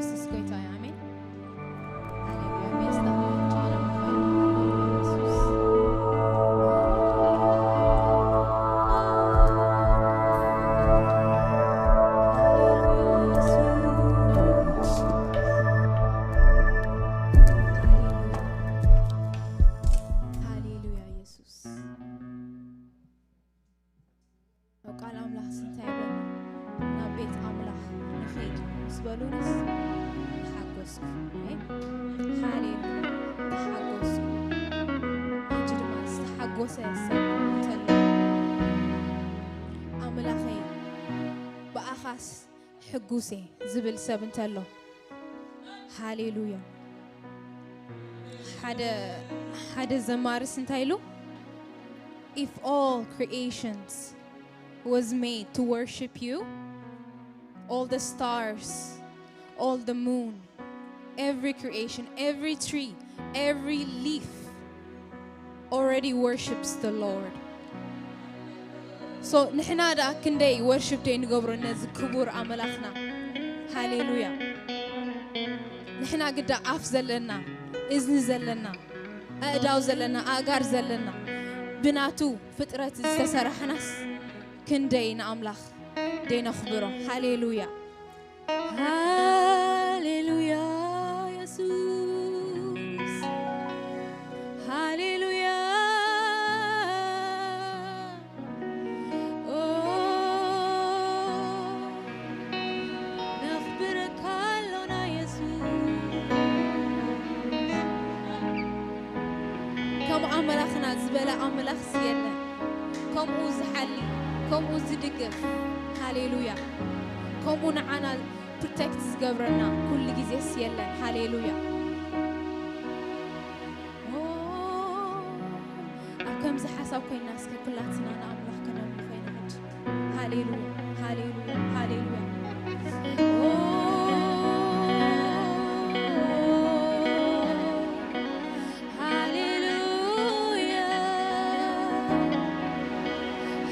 የሱስ ጎይታ እዩ። ኣሜን። ሃሌሉያ። ቤስታ ቻለ ኢየሱስ። ሃሌሉያ ኢየሱስ። ኣብ ቃል ኣምላኽ እንታይ ይብለና? ናብ ቤት ኣምላኽ ንኸይድ ምስ በሉንስ ተሓጎስኩ። ኣሜን። ሃሌሉያ። ተሓጎስኩ። ሕጂ ድማ ዝተሓጎሰ ሰብ እንተሎ፣ ኣምላኸይ ብኣኻስ ሕጉስ እየ ዝብል ሰብ እንተሎ፣ ሃሌሉያ። ሓደ ሓደ ዘማርስ እንታይ ኢሉ? If all creations was made to worship you, all the stars, all the moon, every creation, every tree, every leaf already worships the Lord. So ንሕና ደኣ ክንደይ ወርሽፕ ደይ ንገብሮ ነዚ ክቡር ኣምላኽና። ሃሌሉያ። ንሕና ግዳ ኣፍ ዘለና፣ እዝኒ ዘለና፣ ኣእዳው ዘለና፣ ኣእጋር ዘለና፣ ብናቱ ፍጥረት ዝተሰራሕናስ ክንደይ ንኣምላኽ ደይ ነኽብሮ። ሃሌሉያ። ሃሌሉያ የሱስ፣ ሃሌሉያ። ኦ፣ ነኽብረካ ኣሎና የሱስ። ከም ኣምላኽና ዝበለ ኣምላኽስ የለን። ከምኡ ዝሓሊ፣ ከምኡ ዝድግፍ፣ ሃሌሉያ። ከምኡ ንዓና ፕሮቴክት ዝገብረና ኩሉ ግዜስ የለን። ሃሌሉያ። ኦ፣ ኣብ ከምዚ ሓሳብ ኮይና እስከ ኩላትና ንኣምላኽ ከነምልኾ ኢና ሕጂ። ሃሌሉያ፣ ሃሌሉያ፣ ሃሌሉያ። ኦ፣ ሃሌሉያ፣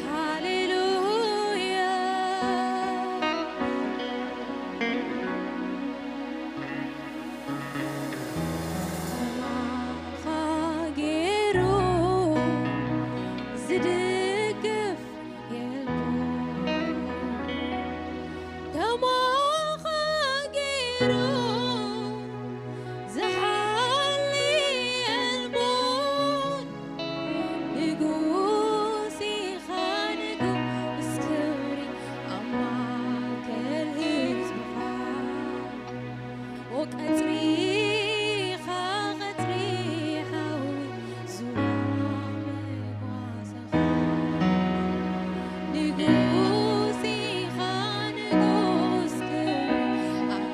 ሃሌሉያ። ከማኻ ገይሩ ዝድግፍ የልቦን፣ ከማኻ ገይሩ ዝሓሊ የልቦን። ንጉስ ኢኻ ንጉስ ክብሪ ኣብ ማእከል ህዝብኻ። ኦ ቀጽሪኻ ቀጽሪ ሓዊ ዙርያ መጓሰኻ። ንጉስ ኢኻ ንጉስ ክብሪ ኣብ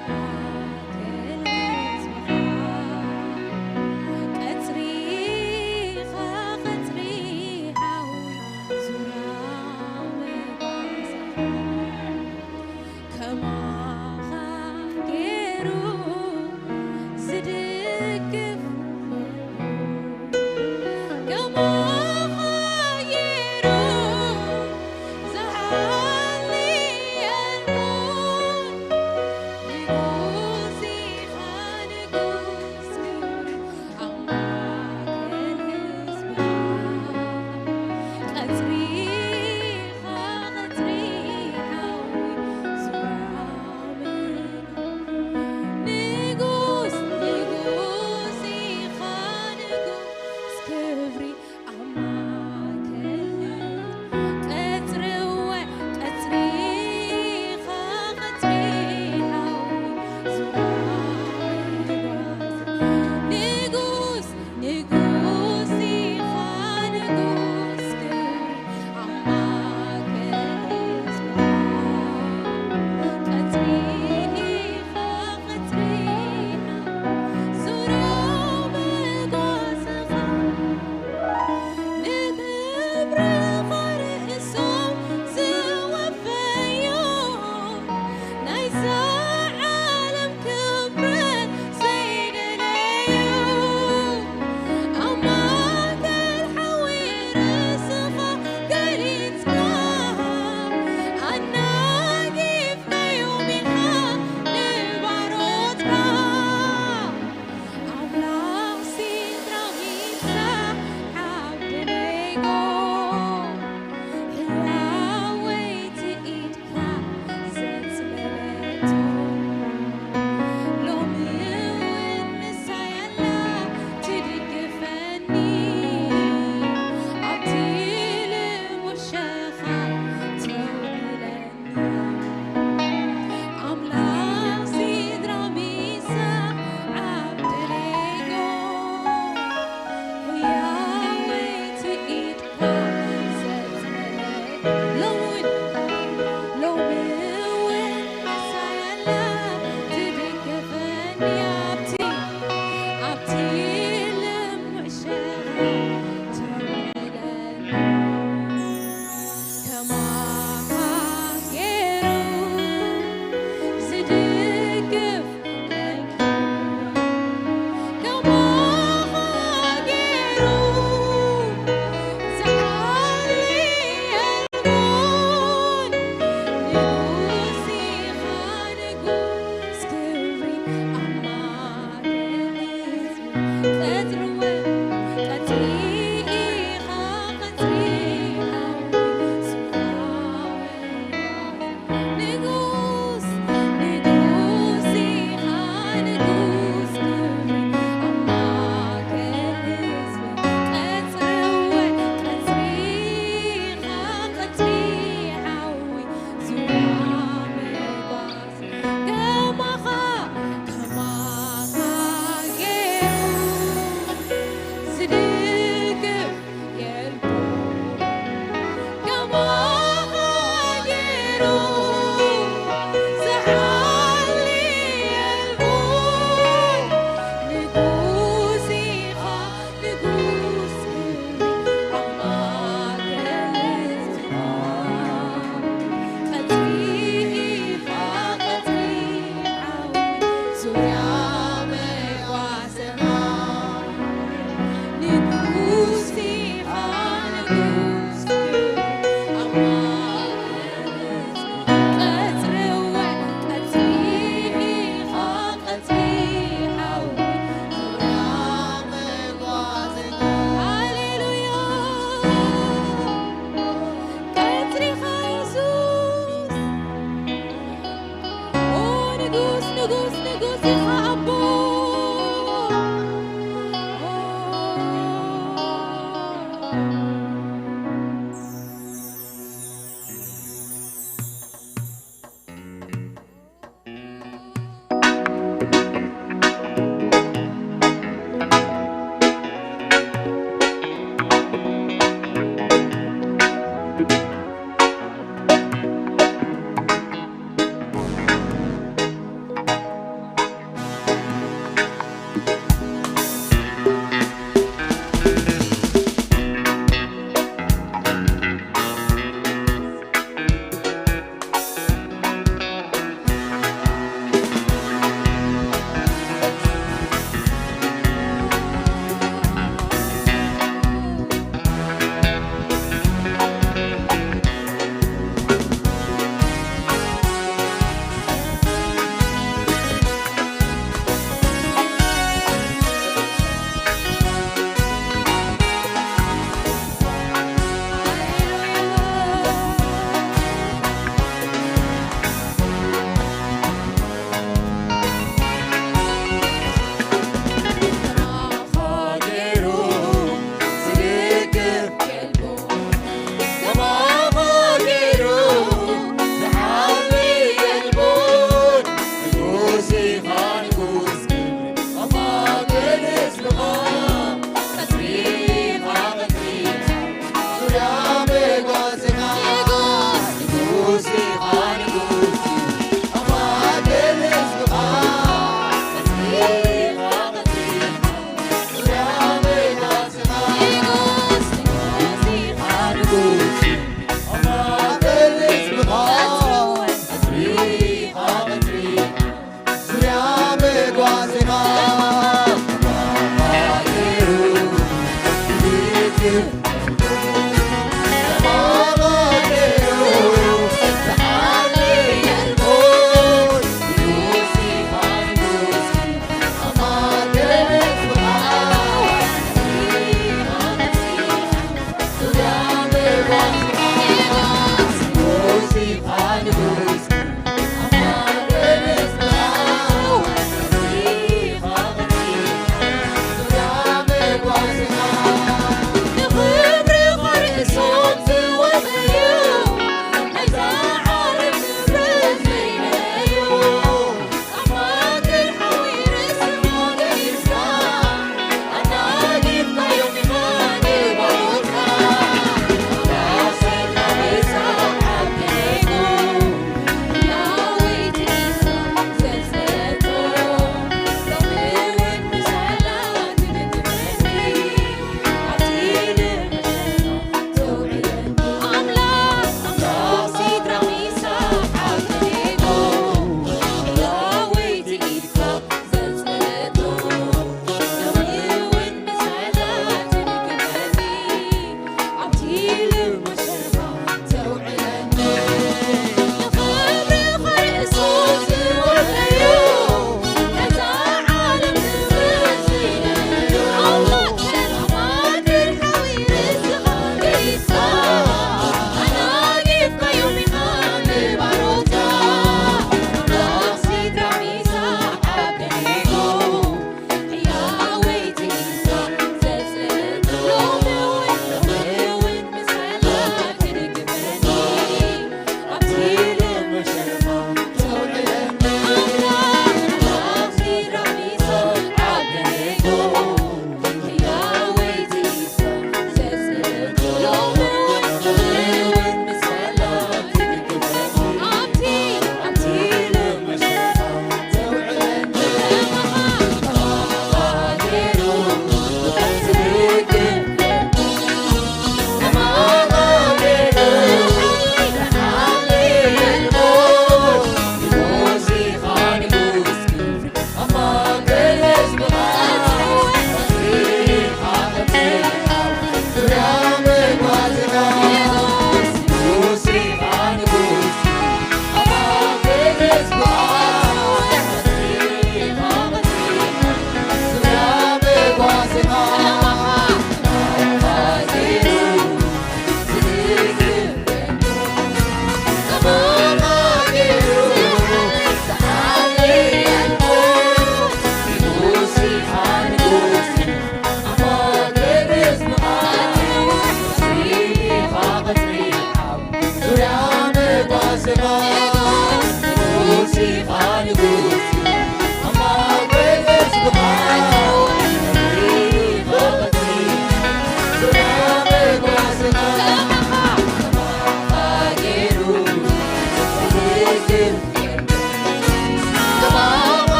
ንጉስ ንጉስ ንጉስ ኢኻ ኣቦ።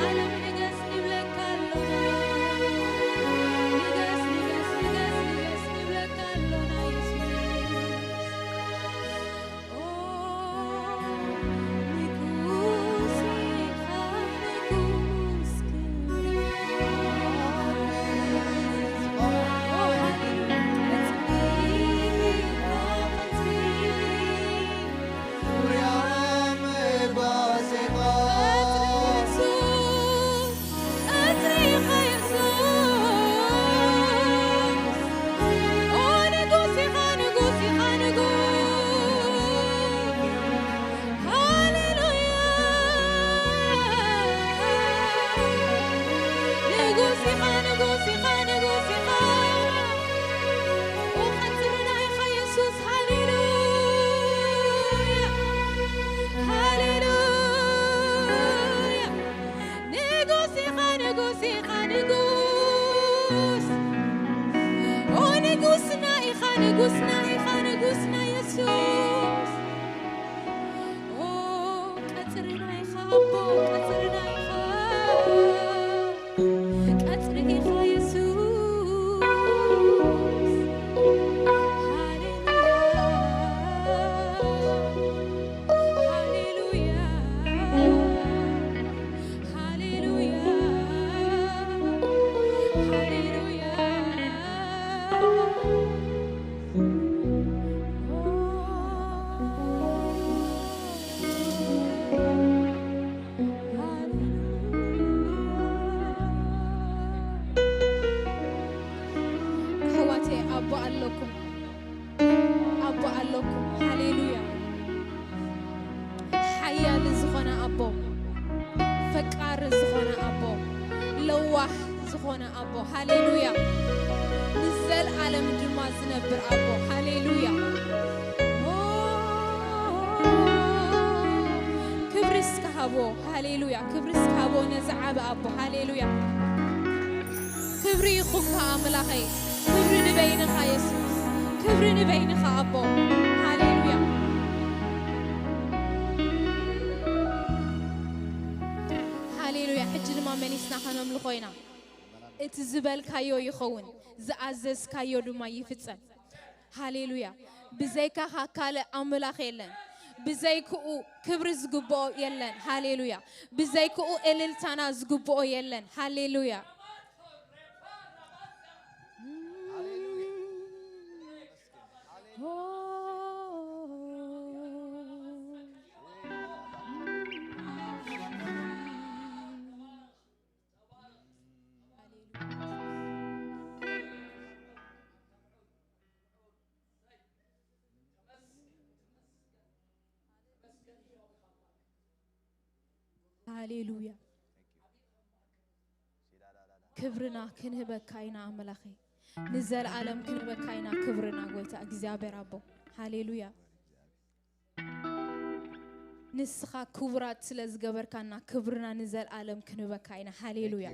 ዓለም ንገስ ንብለካ ኣሎና። ንገስ፣ ንገስ፣ ንገስ፣ ንገስ ንብለካ ኣሎና የሱስ። ኦ ንጉስ ኢኻ፣ ንጉስ ክብሪ። ኦ ሃሌሉያ። ቀጽሪ ኢኻ፣ ቀጽሪ። ሃሌሉያ፣ ሃሌሉያ። ንጉስ ኢኻ፣ ንጉስ ኢኻ፣ ንጉስ። ኦ፣ ንጉስና ኢኻ፣ ንጉስና ኢኻ፣ ንጉስና የሱስ። ኦ፣ ቀጽርና ኢኻ ኣቦ፣ ቀጽርና ኢኻ። ቀጽሪ ኢኻ የሱስ። ሃሌሉያ፣ ሃሌሉያ፣ ሃሌሉያ፣ ሃሌሉያ። ኣሕዋተይ፣ ኣቦ ኣለኩም፣ ኣቦ ኣለኩም። ሃሌሉያ። ሓያል ዝኾነ ኣቦ፣ ፈቃሪ ዝኾነ ኣቦ፣ ለዋህ ዝኾነ ኣቦ። ሃሌሉያ። ንዘልኣለም ድማ ዝነብር ኣቦ። ሃሌሉያ። ኦ፣ ክብሪ እስከ ሃቦ። ሃሌሉያ። ክብሪ እስከ ሃቦ ነዚ ዓቢ ኣቦ። ሃሌሉያ። ክብሪ ይኹንካ ኣምላኸይ። ክብሪ ንበይንኻ የሱስ። ክብሪ ንበይንኻ ኣቦ። ሃሌሉያ። ሃሌሉያ። ሕጂ ድማ መሊስና ከነምልኾ ኢና። እቲ ዝበልካዮ ይኸውን፣ ዝኣዘዝካዮ ድማ ይፍጸም። ሃሌሉያ። ብዘይካኻ ካልእ ኣምላኽ የለን። ብዘይክኡ ክብሪ ዝግብኦ የለን። ሃሌሉያ። ብዘይክኡ እልልታና ዝግብኦ የለን። ሃሌሉያ። ሃሌሉያ። ክብርና ክንህበካ ኢና ኣምላኸይ። ንዘለኣለም ክንህበካ ኢና ክብርና ጎይታ እግዚኣብሔር ኣቦ። ሃሌሉያ። ንስኻ ክቡራት ስለ ዝገበርካና ክብርና ንዘለኣለም ክንህበካ ኢና። ሃሌሉያ።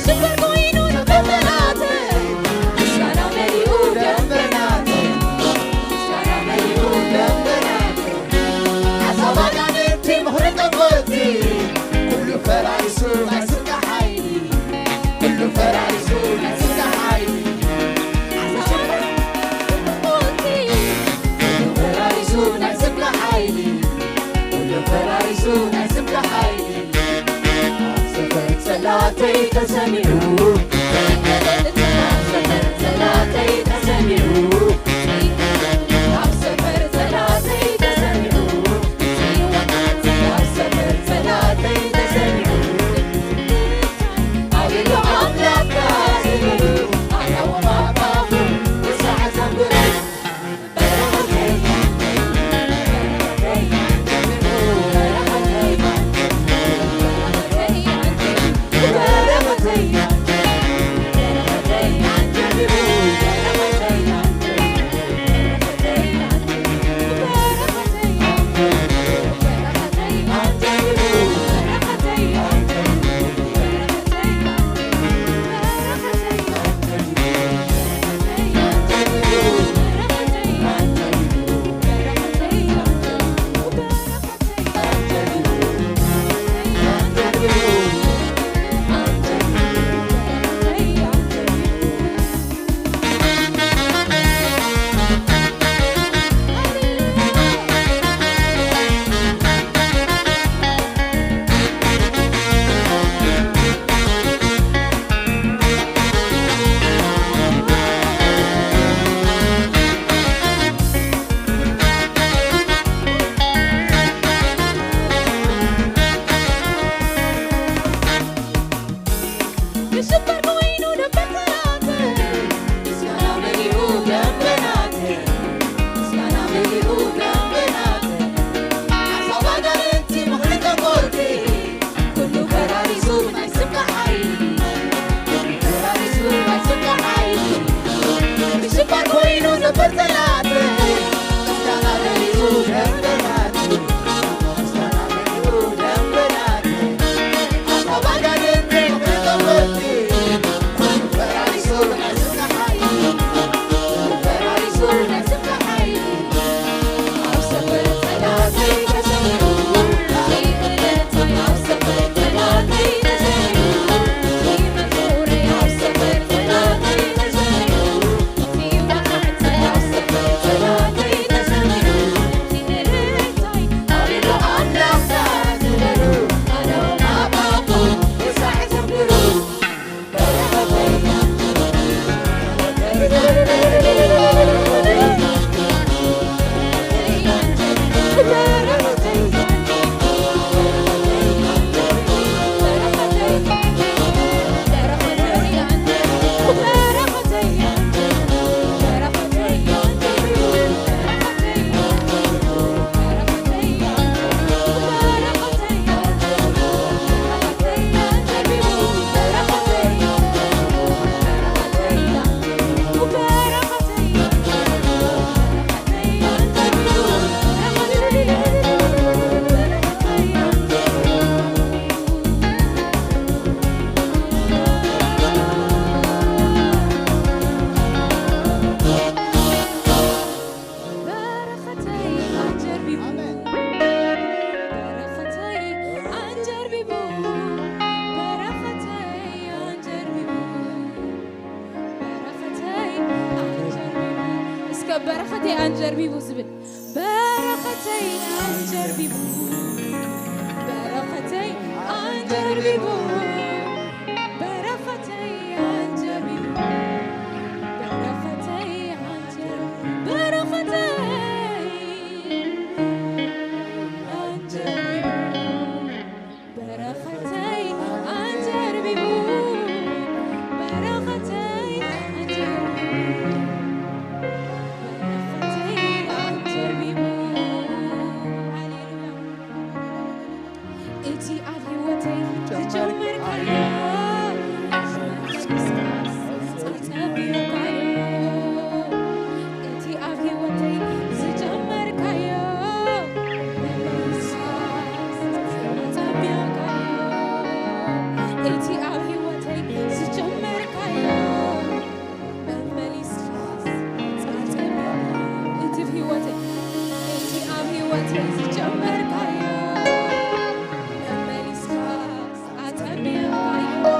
ሽበር ኮይኑ ንፈተናተይ ተሰሚዑ፣ ኣብ ሰፈር ጸላተይ ተሰሚዑ፣ ኣብ ሰፈር ጸላተይ ተሰሚዑ፣ ኣብ ሰፈር ጸላተይ ተሰሚዑ፣ ኣቤቱ ኣምላኽና ዝበሉ ኣሕዋት ኣባኹ ንስኻ ዘምሩ። በረኸተይ ኣንጀርቢቡ፣ በረኸተይ ኣንጀርቢቡ፣ በረኸተይ ኣንጀርቢቡ፣ በረኸተይ ኣንጀርቢቡ። እስከ በረኸተይ ኣንጀርቢቡ ዝብል፣ በረኸተይ ኣንጀርቢቡ፣ በረኸተይ ኣንጀርቢቡ፣ በረኸተይ ኣንጀርቢቡ፣ በረኸተይ ኣንጀርቢቡ፣ በረኸተይ ኣንጀርቢቡ፣ በረኸተይ ኣንጀርቢቡ፣ በረኸተይ ኣንጀርቢቡ፣ በረኸተይ ኣንጀርቢቡ። ሃሌሉያ። እቲ ኣብ ህይወተይ ዝጀመርካዮ፣ ጸቢብካዮ። እቲ ኣብ ህይወተይ ዝጀመርካዮ፣ ጸቢብካዮ። እቲ ኣብ ህይወተይ ዝጀመርካዮ፣ መመሊስካ ጸጸም እቲ ህይወተይ፣ እቲ ኣብ ህይወተይ ዝጀመርካዮ፣ መመሊስካ ኣጸቢቕካዮ።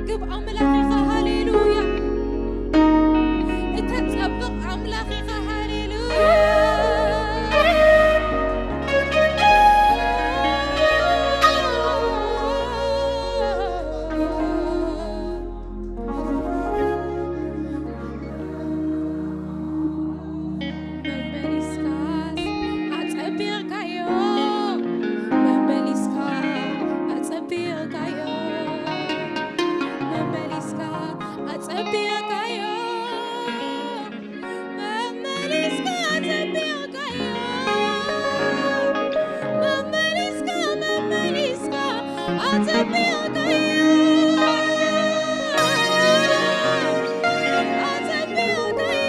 ግብ ኣምላኽ ኢኻ፣ ሃሌሉያ። እተጸብቕ ኣምላኽ ኢኻ፣ ሃሌሉያ። መመሊስካስ ኣጸቢቕካዮ፣ መመሊስካ ኣጸቢቕካዮ፣ መመሊስካ ኣጸቢቕካዮ፣ መመሊስካ ኣጸቢቕካዮ፣ መመሊስካ፣ መመሊስካ ኣጸቢቕካዮ፣ ኣጸቢቕካዮ።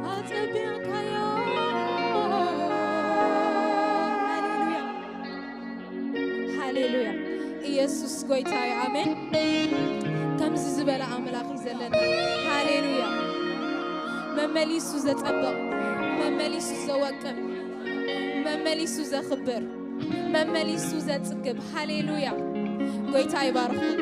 ኣጸቢቕካዮ። ሃሌሉያ። ሃሌሉያ። ኢየሱስ ጎይታ እዩ። ኣሜን። ከምዚ ዝበለ ኣምላኽ እዩ ዘለና። ሃሌሉያ። መመሊሱ ዘጸብቕ፣ መመሊሱ ዘወቅብ፣ መመሊሱ ዘኽብር፣ መመሊሱ ዘጽግብ። ሃሌሉያ። ጎይታ ይባርኽኩም።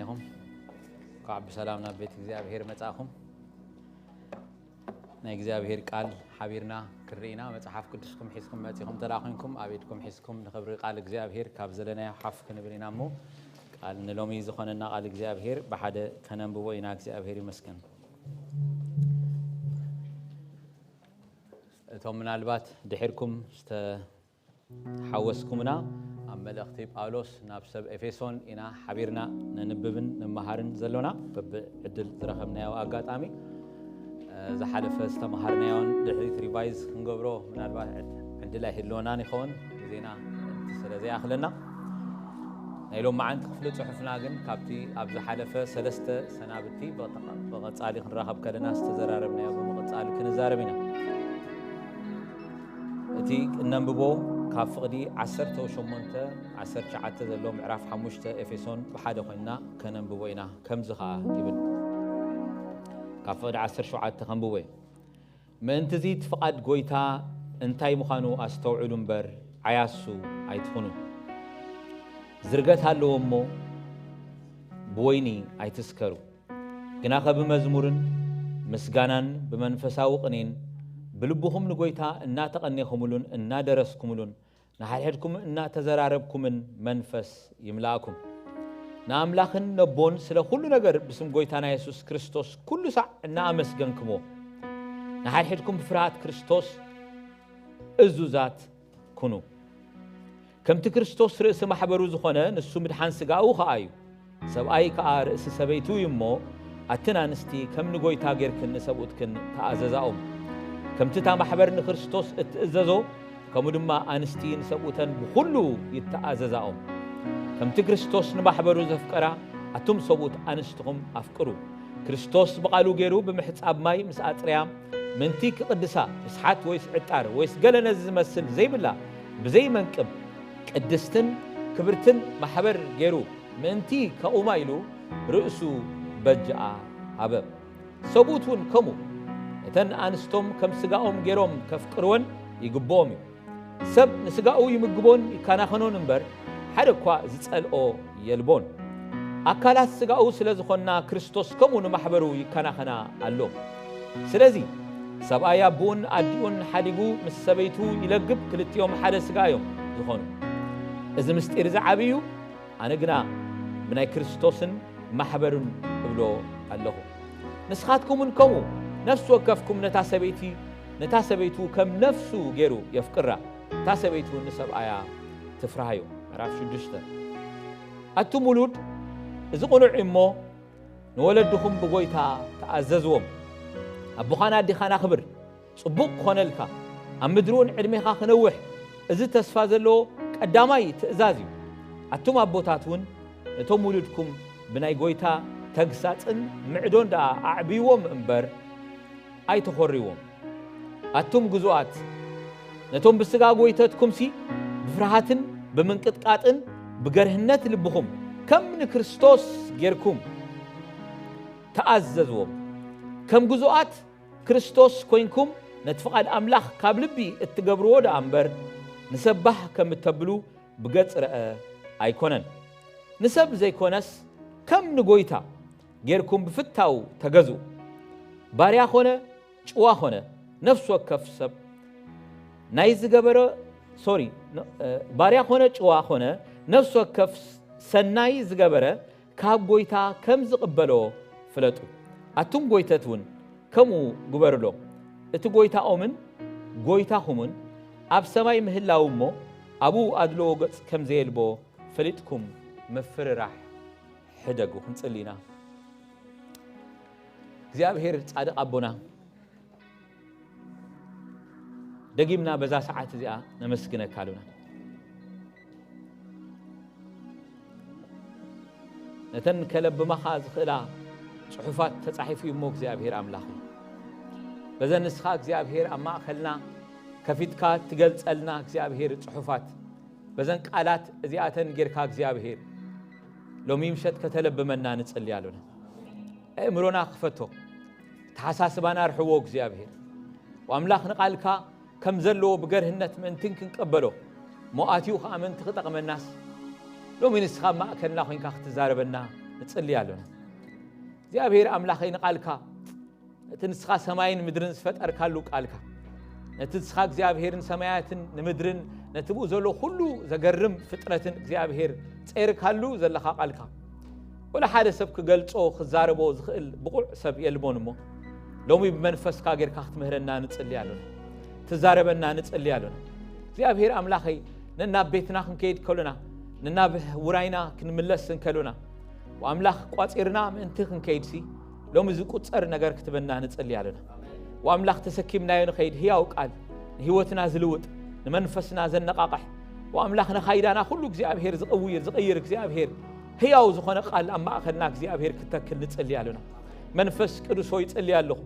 ኢኹም። እንኳዕ ብሰላም ናብ ቤት እግዚኣብሔር መጻእኹም። ናይ እግዚኣብሔር ቃል ሓቢርና ክንርኢና፣ መጽሓፍ ቅዱስኩም ሒዝኩም መጺኹም ተላ ኮይንኩም ኣብ ኢድኩም ሒዝኩም ንኽብሪ ቃል እግዚኣብሔር ካብ ዘለናዮ ሓፍ ክንብል ኢና እሞ፣ ቃል ንሎሚ ዝኾነና ቃል እግዚኣብሔር ብሓደ ከነንብቦ ኢና። እግዚኣብሔር ይመስገን። እቶም ምናልባት ድሒርኩም ዝተሓወስኩምና፣ ኣብ መልእኽቲ ጳውሎስ ናብ ሰብ ኤፌሶን ኢና ሓቢርና ነንብብን ንመሃርን ዘሎና። በብዕድል ዝረኸብናዮ ኣጋጣሚ፣ እ፣ ዝሓለፈ ዝተመሃርናዮን ድሕሪት ሪቫይዝ ክንገብሮ ምናልባት ዕድ-፣ ዕድል ኣይህልወናን ይኸውን፣ ግዜና እቲ ስለ ዘይኣኽለና። ናይ ሎመዓንቲ ክፍሊ ጽሑፍና ግን ካብቲ ኣብ ዝሓለፈ ሰለስተ ሰናብቲ ብቐ-፣ ብቐጻሊ ክንራኸብ ከለና ዝተዘራረብናዮ ብምቕጻል ክንዛረብ ኢና። እቲ እነንብቦ ካብ ፍቕዲ ዓሰርተ ሸሞንተ፣ ዓሰርተ ትሽዓተ ዘሎ ምዕራፍ ሓሙሽተ ኤፌሶን ብሓደ ኮይንና ከነንብቦ ኢና። ከምዚ ኸኣ ይብል። ካብ ፍቕዲ ዓሰርተ ሸውዓተ ከንብቦ እየ። ምእንቲ እዚ እቲ ፍቓድ ጐይታ እንታይ ምዃኑ ኣስተውዕሉ እምበር፣ ዓያሱ ኣይትኹኑ። ዝርገት ኣለዎ እሞ፣ ብወይኒ ኣይትስከሩ። ግናኸ ብመዝሙርን ምስጋናን ብመንፈሳዊ ቅኔን ብልብኹም ንጐይታ እናተቐኔኹምሉን እናደረስኩምሉን ንሓድሕድኩም እናተዘራረብኩምን መንፈስ ይምላእኩም። ንኣምላኽን ነቦን ስለ ኩሉ ነገር ብስም ጐይታና የሱስ ክርስቶስ ኩሉ ሳዕ እናኣመስገንክምዎ፣ ንሓድሕድኩም ብፍርሃት ክርስቶስ እዙዛት ኩኑ። ከምቲ ክርስቶስ ርእሲ ማሕበሩ ዝኾነ፣ ንሱ ምድሓን ስጋኡ ኸኣ እዩ። ሰብኣይ ከኣ ርእሲ ሰበይቱ እዩ እሞ፣ ኣትን ኣንስቲ ከም ንጐይታ ጌርክን ንሰብኡትክን ተኣዘዛኦም። ከምቲ እታ ማሕበር ንክርስቶስ እትእዘዞ፣ ከምኡ ድማ ኣንስቲ ንሰብኡተን ብኹሉ ይተኣዘዛኦም። ከምቲ ክርስቶስ ንማሕበሩ ዘፍቀራ፣ ኣቱም ሰብኡት ኣንስትኹም ኣፍቅሩ። ክርስቶስ ብቓሉ ገይሩ ብምሕጻብ ማይ ምስ ኣጽረያ፣ ምእንቲ ክቕድሳ፣ ርስሓት ወይስ ዕጣር ወይስ ገለ ነዚ ዝመስል ዘይብላ፣ ብዘይ መንቅብ፣ ቅድስትን ክብርትን ማሕበር ገይሩ፣ ምእንቲ ከቑማ ኢሉ ርእሱ በጃኣ ሃበ። ሰብኡት እውን ከምኡ ነተን ኣንስቶም ከም ስጋኦም ገይሮም ከፍቅርወን ይግብኦም እዩ። ሰብ ንስጋኡ ይምግቦን ይከናኸኖን እምበር፣ ሓደ እኳ ዝጸልኦ የልቦን። ኣካላት ስጋኡ ስለ ዝኾንና፣ ክርስቶስ ከምኡ ንማሕበሩ ይከናኸና ኣሎ። ስለዚ ሰብኣይ ኣቦኡን ኣዲኡን ሓዲጉ ምስ ሰበይቱ ይለግብ፣ ክልቲኦም ሓደ ስጋ እዮም ዝኾኑ። እዚ ምስጢር እዚ ዓብዪ እዩ። ኣነ ግና ብናይ ክርስቶስን ማሕበሩን እብሎ ኣለኹ። ንስኻትኩም እውን ከምኡ፣ ነፍሲ ወከፍኩም ነታ ሰበይቲ፣ ነታ ሰበይቱ ከም ነፍሱ ገይሩ የፍቅራ፣ እታ ሰበይቱ ንሰብኣያ ትፍርሃዮ። ምዕራፍ ሽዱሽተ። ኣቱም ውሉድ፣ እዚ ቅኑዕ እዩ እሞ፣ ንወለድኹም ብጎይታ ተኣዘዝዎም። ኣቦኻን ኣዴኻን ኣኽብር፣ ጽቡቕ ክኾነልካ፣ ኣብ ምድሪ እውን ዕድሜኻ ክነውሕ፣ እዚ ተስፋ ዘለዎ ቀዳማይ ትእዛዝ እዩ። ኣቱም ኣቦታት እውን፣ ነቶም ውሉድኩም ብናይ ጎይታ ተግሳጽን ምዕዶን ደኣ ኣዕብይዎም እምበር፣ ኣይተኾርይዎም። ኣቱም ግዙኣት፣ ነቶም ብስጋ ጎይተትኩምሲ፣ ብፍርሃትን ብምንቅጥቃጥን ብገርህነት ልብኹም፣ ከም ንክርስቶስ ጌርኩም ተኣዘዝዎም። ከም ግዙኣት ክርስቶስ ኮይንኩም፣ ነቲ ፍቓድ ኣምላኽ ካብ ልቢ እትገብርዎ ደኣ እምበር፣ ንሰብ ባህ ከም እተብሉ ብገጽ ረአ ኣይኮነን። ንሰብ ዘይኮነስ፣ ከም ንጎይታ ጌርኩም ብፍታው ተገዝኡ። ባርያ ኾነ ጭዋ ኾነ፣ ነፍሲ ወከፍ ሰብ ናይ ዝገበረ፣ ሶሪ፣ ነ-፣ እ፣ ባርያ ኾነ ጭዋ ኾነ፣ ነፍሲ ወከፍ ሰናይ ዝገበረ ካብ ጎይታ ከም ዝቕበሎ ፍለጡ። ኣቱም ጎይተት እውን ከምኡ ግበሩሎም። እቲ ጎይታኦምን ጎይታኹምን ኣብ ሰማይ ምህላው እሞ፣ ኣብኡ ኣድልዎ ገጽ ከም ዘየልቦ ፈሊጥኩም ምፍርራሕ ሕደጉ። ክንጽሊ ኢና። እግዚኣብሔር ጻድቕ ኣቦና፣ ደጊምና በዛ ሰዓት እዚኣ ነመስግነካ ኣሉና። ነተን ከለብማኻ ዝኽእላ ጽሑፋት ተጻሒፉ እዩ እሞ፣ እግዚኣብሔር ኣምላኽ፣ በዘን ንስኻ እግዚኣብሔር ኣብ ማእከልና ከፊትካ ትገልጸልና እግዚኣብሔር ጽሑፋት፣ በዘን ቃላት እዚኣተን ጌርካ እግዚኣብሔር ሎሚ ምሸት ከተለብመና ንጽሊ ኣሉና። ኣእምሮና ክፈቶ፣ ተሓሳስባና ርሕዎ እግዚኣብሔር። ወኣምላኽ ንቓልካ ከም ዘለዎ ብገርህነት ምእንትን ክንቀበሎ፣ ሞኣትዩ ኸዓ ምእንቲ ክጠቕመናስ፣ ሎሚ ንስኻ ኣብ ማእከልና ኾይንካ ክትዛረበና ንጽሊ ኣሎና። እግዚኣብሔር ኣምላኸይ ንቓልካ፣ እቲ ንስኻ ሰማይን ምድርን ዝፈጠርካሉ ቃልካ፣ ነቲ ንስኻ እግዚኣብሔርን ሰማያትን ንምድርን ነቲ ብኡ ዘሎ ኩሉ ዘገርም ፍጥረትን እግዚኣብሔር ጸይርካሉ ዘለኻ ቃልካ፣ ወላ ሓደ ሰብ ክገልጾ ክዛረቦ ዝኽእል ብቑዕ ሰብ የልቦን እሞ፣ ሎሚ ብመንፈስካ ጌርካ ክትምህረና ንጽሊ ኣሎና። ትዛረበና ንጽሊ ኣሎና። እግዚኣብሔር ኣምላኸይ፣ ነናብ ቤትና ክንከይድ ከሎና፣ ነናብ ውራይና ክንምለስ እንከሎና፣ ወኣምላኽ ቋጺርና ምእንቲ ክንከይድሲ፣ ሎሚ ዝቁጸር ነገር ክትበና ንጽሊ ኣሎና። ወኣምላኽ ተሰኪምናዮ ንኸይድ ህያው ቃል፣ ንህይወትና ዝልውጥ፣ ንመንፈስና ዘነቓቕሕ፣ ወኣምላኽ ነኻይዳና ኩሉ እግዚኣብሔር ዝቕውይር፣ ዝቕይር እግዚኣብሔር፣ ህያው ዝኾነ ቃል ኣብ ማእከልና እግዚኣብሔር ክተክል ንጽሊ ኣሎና። መንፈስ ቅዱስ ሆይ ይጽሊ ኣለኹ።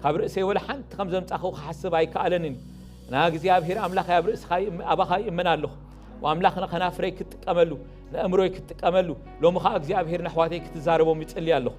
ካብ ርእሰይ ወላ ሓንቲ ከም ዘምጻኹ ክሓስብ ኣይከኣለንን። ና እግዚኣብሔር ኣምላኽ ኣብ ርእስኻ ይእም-፣ ኣባኻ ይእመን ኣለኹ። ወኣምላኽ ንኸናፍረይ ክትጥቀመሉ፣ ንኣእምሮይ ክትጥቀመሉ፣ ሎሚ ኸኣ እግዚኣብሔር ንኣሕዋተይ ክትዛረቦም ይጽሊ ኣለኹ።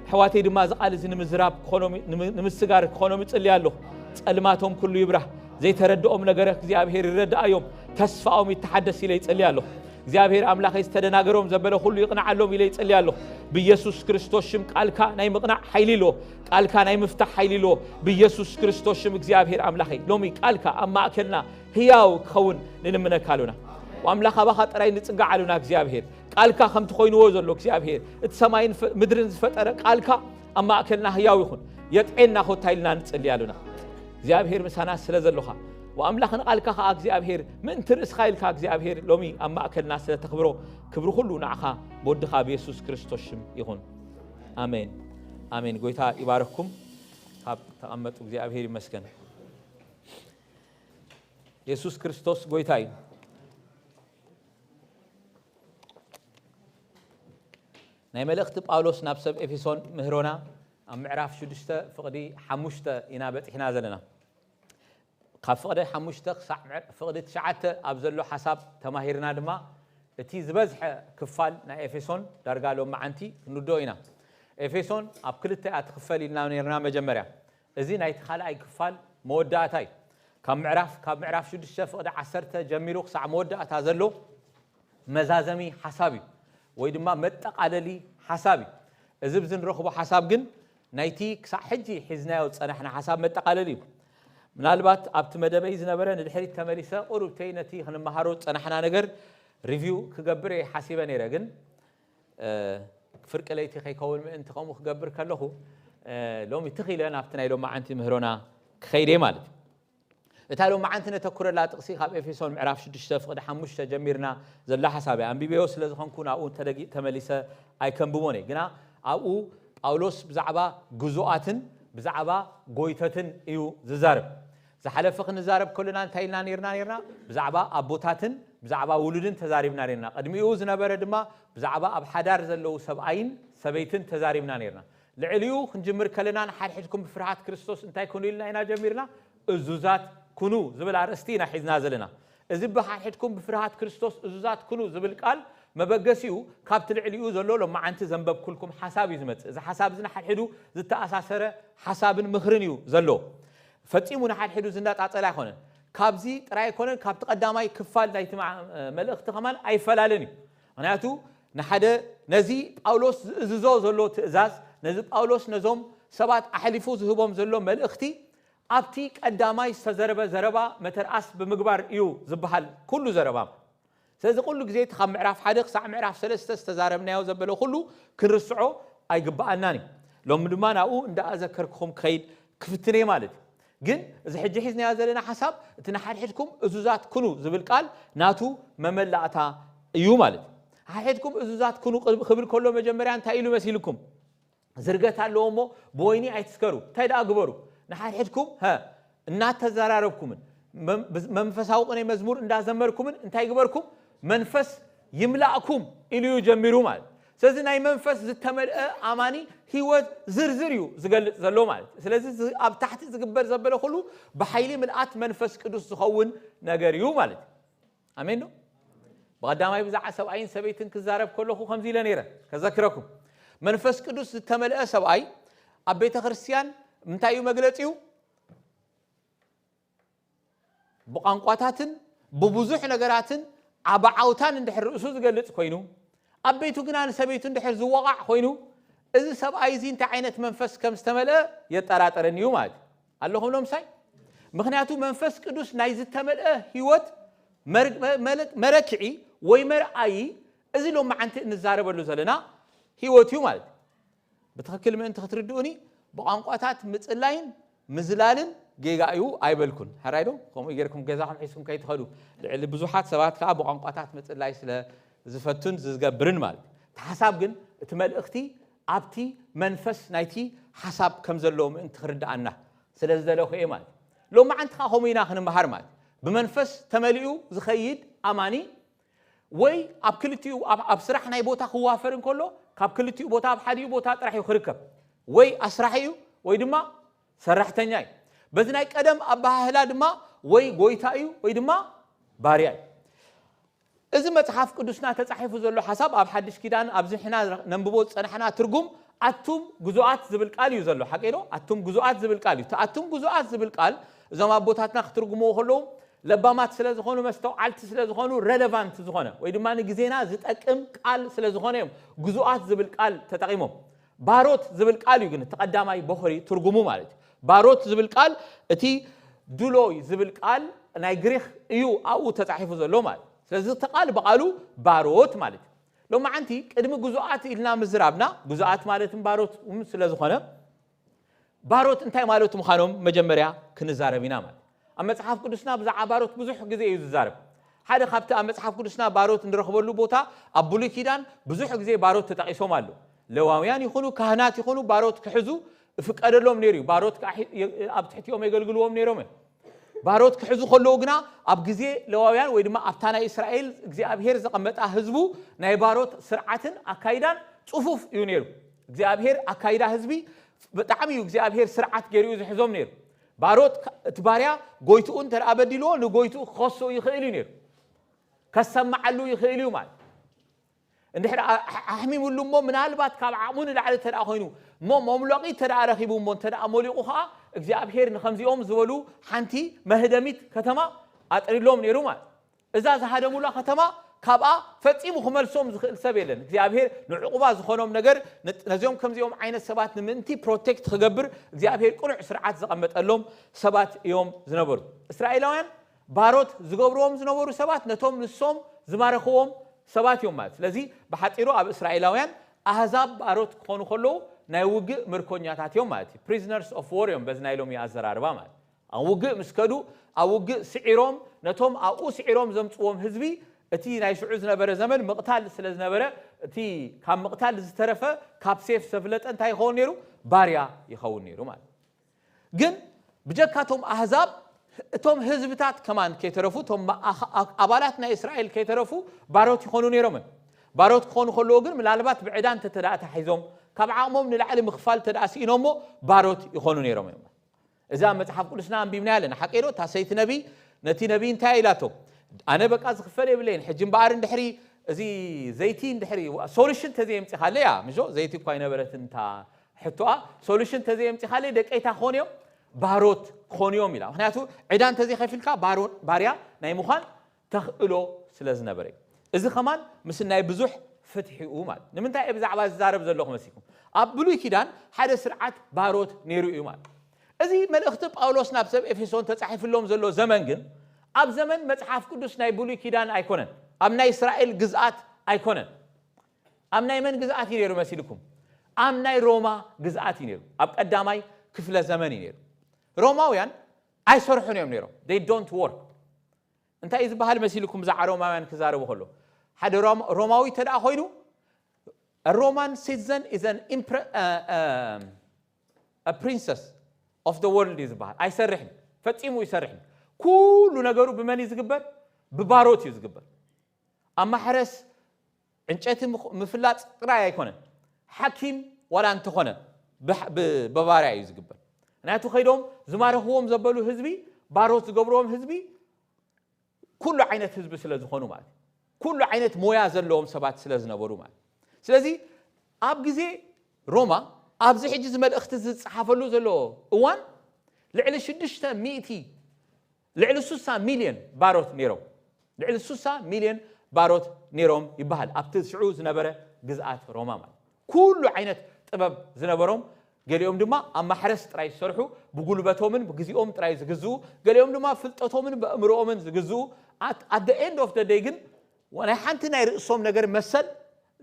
ኣሕዋተይ ድማ እዚ ቃል እዚ ንምዝራብ ክኾኖም፣ ንም-፣ ንምስጋር ክኾኖም ይጽሊ ኣለኹ። ጸልማቶም ኩሉ ይብራህ። ዘይተረድኦም ነገረ እግዚኣብሔር ይረድኣዮም። ተስፋኦም ይተሓደስ ኢለ ይጽሊ ኣለኹ። እግዚኣብሔር ኣምላኸይ ዝተደናገሮም ዘበለ ኩሉ ይቕንዓሎም ኢለ ይጽሊ ኣለኹ። ብኢየሱስ ክርስቶስ ሽም ቃልካ ናይ ምቕናዕ ሓይሊ ኣለዎ። ቃልካ ናይ ምፍታሕ ሓይሊ ኣለዎ። ብኢየሱስ ክርስቶስ ሽም እግዚኣብሔር ኣምላኸይ ሎሚ ቃልካ ኣብ ማእከልና ህያው ክኸውን ንልምነካ ኣሎና። ወኣምላኽ ኣባኻ ጥራይ ንጽጋዕ ኣሎና እግዚኣብሔር። ቃልካ ከምቲ ኮይንዎ ዘሎ እግዚኣብሔር፣ እቲ ሰማይን ፈ-፣ ምድርን ዝፈጠረ ቃልካ ኣብ ማእከልና ህያው ይኹን። የጥዕና ኮታ ኢልና ንጽሊ ኣሎና። እግዚኣብሔር ምሳና ስለ ዘሎኻ፣ ወኣምላኽ ንቓልካ ኸኣ እግዚኣብሔር ምእንቲ ርእስኻ ኢልካ እግዚኣብሔር ሎሚ ኣብ ማእከልና ስለ ተኽብሮ፣ ክብሪ ኩሉ ንዓኻ ብወድኻ ብየሱስ ክርስቶስ ሽም ይኹን። ኣሜን። ኣሜን። ጎይታ ይባረክኩም። ካብ ተቐመጡ እግዚኣብሔር ይመስገን። የሱስ ክርስቶስ ጎይታ እዩ። ናይ መልእኽቲ ጳውሎስ ናብ ሰብ ኤፌሶን ምህሮና ኣብ ምዕራፍ ሽዱሽተ ፍቕዲ ሓሙሽተ ኢና በጺሕና ዘለና። ካብ ፍቕዲ ሓሙሽተ ክሳዕ ምዕ-፣ ፍቕዲ ትሽዓተ ኣብ ዘሎ ሓሳብ ተማሂርና ድማ፣ እቲ ዝበዝሐ ክፋል ናይ ኤፌሶን ዳርጋ ሎማዓንቲ ክንርድኦ ኢና። ኤፌሶን ኣብ ክልተ እያ ትኽፈል ኢልና ነርና መጀመርያ። እዚ ናይቲ ካልኣይ ክፋል መወዳእታ እዩ። ካብ ምዕራፍ ካብ ምዕራፍ ሽዱሽተ ፍቕዲ ዓሰርተ ጀሚሩ ክሳዕ መወዳእታ ዘሎ መዛዘሚ ሓሳብ እዩ፣ ወይ ድማ መጠቓለሊ ሓሳብ እዩ። እዚ ብዚ ንረኽቦ ሓሳብ ግን ናይቲ ክሳዕ ሕጂ ሒዝናዮ ዝጸናሕና ሓሳብ መጠቓለሊ እዩ። ምናልባት ኣብቲ መደበይ ዝነበረ ንድሕሪት ተመሊሰ ቁሩብተይ ነቲ ክንመሃሮ ዝጸናሕና ነገር ሪቪው ክገብር እየ ሓሲበ ነይረ፣ ግን ፍርቂ ለይቲ ከይከውን ምእንቲ ከምኡ ክገብር ከለኹ፣ ሎሚ ትኺለ ናብቲ ናይ ሎማዓንቲ ምህሮና ክኸይደ ማለት እዩ። እታ ሎማዓንቲ ነተኩረላ ጥቕሲ ካብ ኤፌሶን ምዕራፍ ሽዱሽተ ፍቕዲ ሓሙሽተ ጀሚርና ዘላ ሓሳብ እያ። ኣንቢበዮ ስለ ዝኾንኩ ናብኡ ተደጊ ተመሊሰ ኣይከንብቦን እየ። ግና ኣብኡ ጳውሎስ ብዛዕባ ግዙኣትን ብዛዕባ ጎይተትን እዩ ዝዛረብ። ዝሓለፈ ክንዛረብ ከለና እንታይ ኢልና ነርና ነርና? ብዛዕባ ኣቦታትን ብዛዕባ ውሉድን ተዛሪብና ነርና። ቅድሚኡ ዝነበረ ድማ ብዛዕባ ኣብ ሓዳር ዘለዉ ሰብኣይን ሰበይትን ተዛሪብና ነርና። ልዕሊኡ ክንጅምር ከለና ንሓድሕድኩም ብፍርሃት ክርስቶስ እንታይ ኩኑ ኢልና ኢና ጀሚርና? እዙዛት ኩኑ ዝብል ኣርእስቲ ኢና ሒዝና ዘለና። እዚ ብሓድሕድኩም ብፍርሃት ክርስቶስ እዙዛት ኩኑ ዝብል ቃል መበገሲኡ ካብቲ ልዕሊኡ ዘሎ ሎማዓንቲ ዘንበብኩልኩም ሓሳብ እዩ ዝመጽእ። እዚ ሓሳብ እዚ ንሓድሕዱ ዝተኣሳሰረ ሓሳብን ምኽርን እዩ ዘሎ። ፈጺሙ ንሓድሕዱ ዝነጻጸል ኣይኮነን። ካብዚ ጥራይ ኣይኮነን፣ ካብቲ ቀዳማይ ክፋል ናይቲ መዓ- መልእኽቲ ከማን ኣይፈላለን እዩ። ምኽንያቱ ንሓደ ነዚ ጳውሎስ ዝእዝዞ ዘሎ ትእዛዝ፣ ነዚ ጳውሎስ ነዞም ሰባት ኣሕሊፉ ዝህቦም ዘሎ መልእኽቲ ኣብቲ ቀዳማይ ዝተዘረበ ዘረባ መተርኣስ ብምግባር እዩ ዝበሃል ኩሉ ዘረባ። ስለዚ ኩሉ ግዜ እቲ ካብ ምዕራፍ ሓደ ክሳዕ ምዕራፍ ሰለስተ ዝተዛረብናዮ ዘበለ ኩሉ ክንርስዖ ኣይግብኣናን እዩ። ሎሚ ድማ ናብኡ እንዳኣዘከርኩኹም ክኸይድ ክፍትን እየ ማለት እዩ። ግን እዚ ሕጂ ሒዝናዮ ዘለና ሓሳብ እቲ ንሓድሕድኩም እዙዛት ኩኑ ዝብል ቃል ናቱ መመላእታ እዩ ማለት እዩ። ሓድሕድኩም እዙዛት ኩኑ ክብል ከሎ መጀመርያ እንታይ ኢሉ መሲልኩም? ዝርገት ኣለዎ እሞ ብወይኒ ኣይትስከሩ። እንታይ ደኣ ግበሩ? ንሓድሕድኩም ሀ እናተዘራረብኩምን መም- ብዝ- መንፈሳዊ ቅኔ መዝሙር እንዳዘመርኩምን እንታይ ግበርኩም? መንፈስ ይምላእኩም ኢሉ እዩ ጀሚሩ ማለት። ስለዚ ናይ መንፈስ ዝተመልአ ኣማኒ ህይወት ዝርዝር እዩ ዝገልጽ ዘሎ ማለት። ስለዚ ዝ- ኣብ ታሕቲ ዝግበር ዘበለ ኩሉ ብሓይሊ ምልኣት መንፈስ ቅዱስ ዝኸውን ነገር እዩ ማለት። ኣሜን ዶ? ብቐዳማይ ብዛዕባ ሰብኣይን ሰበይትን ክዛረብ ከለኹ ከምዚ ኢለ ነይረ፣ ከዘክረኩም። መንፈስ ቅዱስ ዝተመልአ ሰብኣይ ኣብ ቤተ ክርስቲያን እንታይ እዩ መግለጺኡ? ብቋንቋታትን ብብዙሕ ነገራትን ዓባዓውታን እንድሕር ርእሱ ዝገልጽ ኮይኑ፣ ኣብ ቤቱ ግና ንሰበይቱ እንድሕር ዝወቓዕ ኮይኑ፣ እዚ ሰብኣይ እዚ እንታይ ዓይነት መንፈስ ከም ዝተመልአ የጠራጠረኒ እዩ ማለት እዩ። ኣለኹም ሎምሳይ? ምኽንያቱ መንፈስ ቅዱስ ናይ ዝተመልአ ህይወት መር- መ- መለ- መረክዒ ወይ መርኣዪ እዚ ሎማዓንቲ እንዛረበሉ ዘለና ህይወት እዩ ማለት እዩ። ብትኽክል ምእንቲ ክትርድኡኒ ብቋንቋታት ምጽላይን ምዝላልን ጌጋ እዩ ኣይበልኩን። ሕራይ ዶ? ከምኡ ጌርኩም ገዛኹም ሒዝኩም ከይትኸዱ። ልዕሊ ብዙሓት ሰባት ከኣ ብቋንቋታት ምጽላይ ስለ ዝፈቱን ዝገብርን ማለት እዩ። እቲ ሓሳብ ግን እቲ መልእኽቲ ኣብቲ መንፈስ ናይቲ ሓሳብ ከም ዘሎ ምእንቲ ክርድኣና ስለ ዝደለኹ እየ ማለት እዩ። ሎማዓንቲ ከኣ ከምኡ ኢና ክንመሃር ማለት እዩ። ብመንፈስ ተመሊኡ ዝኸይድ ኣማኒ ወይ ኣብ ክልቲኡ ኣብ ኣብ ስራሕ ናይ ቦታ ክዋፈር እንከሎ ካብ ክልቲኡ ቦታ ኣብ ሓዲኡ ቦታ ጥራሕ እዩ ክርከብ። ወይ ኣስራሒ እዩ ወይ ድማ ሰራሕተኛ እዩ። በዚ ናይ ቀደም ኣበሃህላ ድማ ወይ ጎይታ እዩ ወይ ድማ ባርያ እዩ። እዚ መጽሓፍ ቅዱስና ተጻሒፉ ዘሎ ሓሳብ ኣብ ሓድሽ ኪዳን ኣብዚ ንሕና ነንብቦ ዝጸናሕና ትርጉም ኣቱም ግዙኣት ዝብል ቃል እዩ ዘሎ። ሓቂ ዶ? ኣቱም ግዙኣት ዝብል ቃል እዩ። እቲ ኣቱም ግዙኣት ዝብል ቃል እዞም ኣቦታትና ክትርጉምዎ ከለዉ ለባማት ስለ ዝኾኑ መስተውዓልቲ ስለ ዝኾኑ ረለቫንት ዝኾነ ወይ ድማ ንግዜና ዝጠቅም ቃል ስለ ዝኾነ እዮም ግዙኣት ዝብል ቃል ተጠቒሞም። ባሮት ዝብል ቃል እዩ ግን እቲ ቀዳማይ ቦኸሪ ትርጉሙ ማለት እዩ። ባሮት ዝብል ቃል እቲ ዱሎይ ዝብል ቃል ናይ ግሪኽ እዩ ኣብኡ ተጻሒፉ ዘሎ ማለት እዩ። ስለዚ እቲ ቃል ብቓሉ ባሮት ማለት እዩ። ሎማዓንቲ ቅድሚ ግዙኣት ኢልና ምዝራብና ግዙኣት ማለት ባሮት እውን ስለ ዝኾነ ባሮት እንታይ ማለት ምዃኖም መጀመርያ ክንዛረብ ኢና ማለት። ኣብ መጽሓፍ ቅዱስና ብዛዕባ ባሮት ብዙሕ ግዜ እዩ ዝዛረብ። ሓደ ካብቲ ኣብ መጽሓፍ ቅዱስና ባሮት እንረኽበሉ ቦታ ኣብ ብሉይ ኪዳን ብዙሕ ግዜ ባሮት ተጠቒሶም ኣሎ። ለዋውያን ይኹኑ ካህናት ይኹኑ ባሮት ክሕዙ እፍቀደሎም ነይሩ እዩ። ባሮት ከዓ ሒ- የ- ኣብ ትሕቲኦም የገልግልዎም ነይሮም እዮም። ባሮት ክሕዙ ከለዉ ግና ኣብ ግዜ ለዋውያን ወይ ድማ ኣብታ ናይ እስራኤል እግዚኣብሔር ዘቐመጣ ህዝቡ ናይ ባሮት ስርዓትን ኣካይዳን ጽፉፍ እዩ ነይሩ። እግዚኣብሔር ኣካይዳ ህዝቢ ብጣዕሚ እዩ እግዚኣብሔር ስርዓት ገይሩ እዩ ዝሕዞም ነይሩ። ባሮት ከ- እቲ ባርያ ጎይትኡ እንተ ደኣ በዲልዎ ንጎይትኡ ክኸሶ ይኽእል እዩ ነይሩ። ከሰማዓሉ ይኽእል እዩ ማለት። እንድሕር ኣሕሚሙሉ እሞ ምናልባት ካብ ዓቕሙ ንላዕሊ እንተ ደኣ ኮይኑ እሞ መምለቒ እንተ ደኣ ረኺቡ እሞ እንተ ደኣ ሞሊቑ ኸዓ እግዚኣብሔር ንኸምዚኦም ዝበሉ ሓንቲ መህደሚት ከተማ ኣጥሪሎም ነይሩ ማለት። እዛ ዝሃደሙላ ከተማ ካብኣ ፈጺሙ ክመልሶም ዝኽእል ሰብ የለን። እግዚኣብሔር ንዕቑባ ዝኾኖም ነገር ነዚኦም ከምዚኦም ዓይነት ሰባት ንምእንቲ ፕሮቴክት ክገብር እግዚኣብሔር ቅኑዕ ስርዓት ዘቐመጠሎም ሰባት እዮም ዝነበሩ። እስራኤላውያን ባሮት ዝገብርዎም ዝነበሩ ሰባት ነቶም ንሶም ዝማረኽዎም ሰባት እዮም ማለት። ስለዚ ብሓጺሩ ኣብ እስራኤላውያን ኣህዛብ ባሮት ክኾኑ ከለዉ ናይ ውግእ ምርኮኛታት እዮም ማለት እዩ። ፕሪዝነርስ ኦፍ ዎር እዮም በዚ ናይ ሎሚ ኣዘራርባ ማለት። ኣብ ውግእ ምስ ከዱ ኣብ ውግእ ስዒሮም ነቶም ኣብኡ ስዒሮም ዘምፅዎም ህዝቢ እቲ ናይ ሽዑ ዝነበረ ዘመን ምቕታል ስለ ዝነበረ እቲ ካብ ምቕታል ዝተረፈ ካብ ሴፍ ዘፍለጠ እንታይ ይኸውን ነይሩ? ባርያ ይኸውን ነይሩ ማለት። ግን ብጀካቶም ኣህዛብ እቶም ህዝብታት ከማን ከይተረፉ እቶም ኣባላት ናይ እስራኤል ከይተረፉ ባሮት ይኾኑ ነይሮም እዮም። ባሮት ክኾኑ ከለዎ ግን ምናልባት ብዕዳ እንተ ተደኣ ተሒዞም ካብ ዓቕሞም ንላዕሊ ምኽፋል ተደኣ ስኢኖሞ ባሮት ይኾኑ ነይሮም እዮም። እዛ መጽሓፍ ቅዱስና ኣንቢብናያ ኣለና ሓቀዶ እታ ሰይቲ ነቢይ ነቲ ነቢይ እንታይ ኢላቶ? ኣነ በቃ ዝኽፈል የብለይን ሕጂ እምበኣር እንድሕሪ እዚ ዘይቲ እንድሕሪ ሶሉሽን ተዘየምፂኻለ እያ ምሾ ዘይቲ እኳ ኣይነበረትን እታ ሕቶኣ ሶሉሽን ተዘየምፂኻለ ደቀይታ ክኾኑ እዮም ባሮት ክኾኑ እዮም ኢላ። ምክንያቱ ዕዳ እንተዘይከፊልካ ባርያ ናይ ምዃን ተኽእሎ ስለ ዝነበረ እዩ። እዚ ከማን ምስ ናይ ብዙሕ ፍትሒኡ ማለት ንምንታይ እየ ብዛዕባ ዝዛረብ ዘለኹ መሲልኩም? ኣብ ብሉይ ኪዳን ሓደ ስርዓት ባሮት ነይሩ እዩ ማለት። እዚ መልእኽቲ ጳውሎስ ናብ ሰብ ኤፌሶን ተጻሒፍሎም ዘሎ ዘመን ግን ኣብ ዘመን መጽሓፍ ቅዱስ ናይ ብሉይ ኪዳን ኣይኮነን። ኣብ ናይ እስራኤል ግዝኣት ኣይኮነን። ኣብ ናይ መን ግዝኣት እዩ ነይሩ መሲልኩም? ኣብ ናይ ሮማ ግዝኣት እዩ ነይሩ። ኣብ ቀዳማይ ክፍለ ዘመን እዩ ነይሩ። ሮማውያን ኣይሰርሑን እዮም ነይሮም። They don't work። እንታይ እዩ ዝበሃል መሲልኩም ብዛዕባ ሮማውያን ክዛረቡ ከሎ ሓደ ሮማዊ እንተ ደኣ ኮይኑ Roman citizen is an princess of the world እዩ ዝበሃል። ኣይሰርሕን፣ ፈጺሙ ይሰርሕን። ኩሉ ነገሩ ብመን እዩ ዝግበር? ብባሮት እዩ ዝግበር። ኣብ ማሕረስ ዕንጨቲ ምፍላጥ ጥራይ ኣይኮነን። ሓኪም ዋላ እንተኾነ ብባርያ እዩ ዝግበር። ምክንያቱ ከይዶም ዝማረኽዎም ዘበሉ ህዝቢ ባሮት ዝገብርዎም ህዝቢ ኩሉ ዓይነት ህዝቢ ስለ ዝኾኑ ማለት ኩሉ ዓይነት ሞያ ዘለዎም ሰባት ስለ ዝነበሩ ማለት። ስለዚ ኣብ ግዜ ሮማ ኣብዚ ሕጂ እዚ መልእኽቲ ዝጸሓፈሉ ዘሎ እዋን ልዕሊ ሽዱሽተ ሚእቲ ልዕሊ ሱሳ ሚልዮን ባሮት ነይሮም። ልዕሊ ሱሳ ሚልዮን ባሮት ነይሮም ይበሃል ኣብቲ ሽዑ ዝነበረ ግዝኣት ሮማ ማለት። ኩሉ ዓይነት ጥበብ ዝነበሮም ገሊኦም ድማ ኣብ ማሕረስ ጥራይ ዝሰርሑ ብጉልበቶምን ብግዜኦም ጥራይ ዝግዝኡ፣ ገሊኦም ድማ ፍልጠቶምን ብእምሮኦምን ዝግዝኡ፣ at the end of the day ግን ናይ ሓንቲ ናይ ርእሶም ነገር መሰል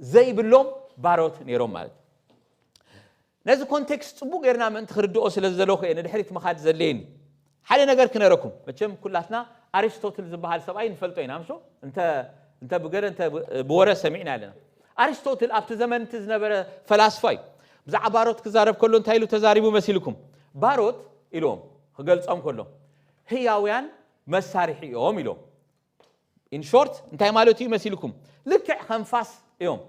ዘይብሎም ባሮት ነይሮም ማለት እዩ። ነዚ ኮንቴክስት ጽቡቅ ጌርና ምእንቲ ክርድኦ ስለ ዝደለኹ እየ ንድሕሪት ምኻድ ዘድለየኒ። ሓደ ነገር ክነረኩም መቸም ኩላትና ኣሪስቶትል ዝበሃል ሰብኣይ ንፈልጦ ኢና ምሾ እንተ እንተ ብገረ እንተ ብወረ ሰሚዕና ኣለና። ኣሪስቶትል ኣብቲ ዘመን እቲ ዝነበረ ፈላስፋ እዩ። ብዛዕባ ባሮት ክዛረብ ከሎ እንታይ ኢሉ ተዛሪቡ መሲልኩም? ባሮት ኢሎም ክገልጾም ከሎ ህያውያን መሳርሒ እዮም ኢሎም። ኢን ሾርት እንታይ ማለት እዩ መሲልኩም? ልክዕ ከም ፋስ እዮም።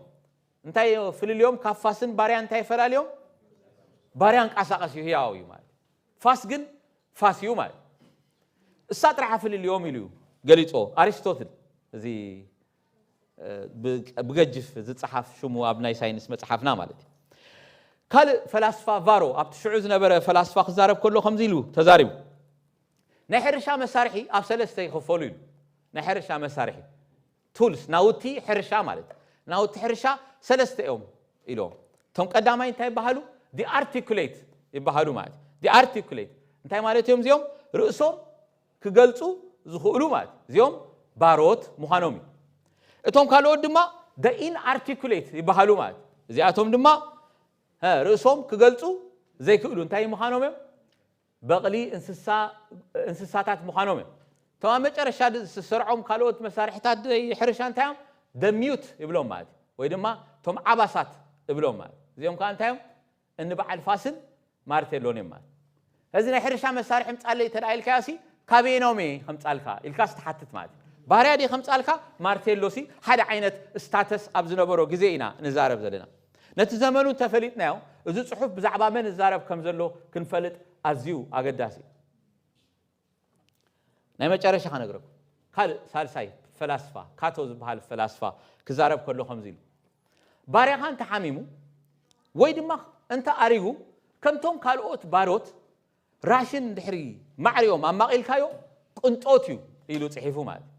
እንታይ ፍልልዮም? ካብ ፋስን ባርያን እንታይ ፈላልዮም? ባርያ እንቃሳቀስ እዩ ህያው እዩ ማለት። ፋስ ግን ፋስ እዩ ማለት። እሳ ጥራሕ ፍልልዮም ኢሉ እዩ ገሊጾ ኣሪስቶትል። እዚ ብገጅፍ ዝጸሓፍ ሽሙ ኣብ ናይ ሳይንስ መጽሓፍና ማለት እዩ። ካልእ ፈላስፋ ቫሮ ኣብቲ ሽዑ ዝነበረ ፈላስፋ ክዛረብ ከሎ ከምዚ ኢሉ ተዛሪቡ። ናይ ሕርሻ መሳርሒ ኣብ ሰለስተ ይኽፈሉ ኢሉ። ናይ ሕርሻ መሳርሒ ቱልስ ናውቲ ሕርሻ ማለት ናውቲ ሕርሻ ሰለስተ እዮም ኢሎም። እቶም ቀዳማይ እንታይ ይበሃሉ? ዲ ኣርቲኩሌት ይበሃሉ ማለት ዲ ኣርቲኩሌት እንታይ ማለት እዮም እዚኦም? ርእሶም ክገልጹ ዝኽእሉ ማለት እዚኦም ባሮት ምዃኖም እዩ። እቶም ካልኦት ድማ ደ ኢን ኣርቲኩሌት ይበሃሉ ማለት እዚኣቶም ድማ ርእሶም ክገልጹ ዘይክእሉ እንታይ ምዃኖም እዮም? በቕሊ እንስሳታት ምዃኖም እዮም። እቶም ኣብ መጨረሻ ዝሰርዖም ካልኦት መሳርሕታት ሕርሻ እንታይ እዮም? ደ ሚዩት ይብሎም ማለት እዩ። ወይ ድማ እቶም ዓባሳት እብሎም ማለት እዚኦም ከዓ እንታይ እዮም? እኒ በዓል ፋስን ማርቴሎን እዮም ማለት። እዚ ናይ ሕርሻ መሳርሒ ምጻለይ ተደኣ ኢልካዮ ሲ ካበየኖም እየ ከምጻልካ ኢልካስ ትሓትት ማለት እዩ። ባርያ ድየ ከምጻልካ ማርቴሎ ሲ ሓደ ዓይነት ስታተስ ኣብ ዝነበሮ ግዜ ኢና ንዛረብ ዘለና። ነቲ ዘመኑ እንተፈሊጥናዮ እዚ ጽሑፍ ብዛዕባ መን ይዛረብ ከም ዘሎ ክንፈልጥ ኣዝዩ ኣገዳሲ እዩ። ናይ መጨረሻ ከነግረኩም ካልእ ሳልሳይ ፈላስፋ ካቶ ዝበሃል ፈላስፋ ክዛረብ ከሎ ከምዚ ኢሉ ባርያኻ እንተሓሚሙ ወይ ድማ እንተ ኣሪጉ፣ ከምቶም ካልኦት ባሮት ራሽን ድሕሪ ማዕሪኦም ኣማቒልካዮ ቅንጦት እዩ ኢሉ ጽሒፉ ማለት እዩ።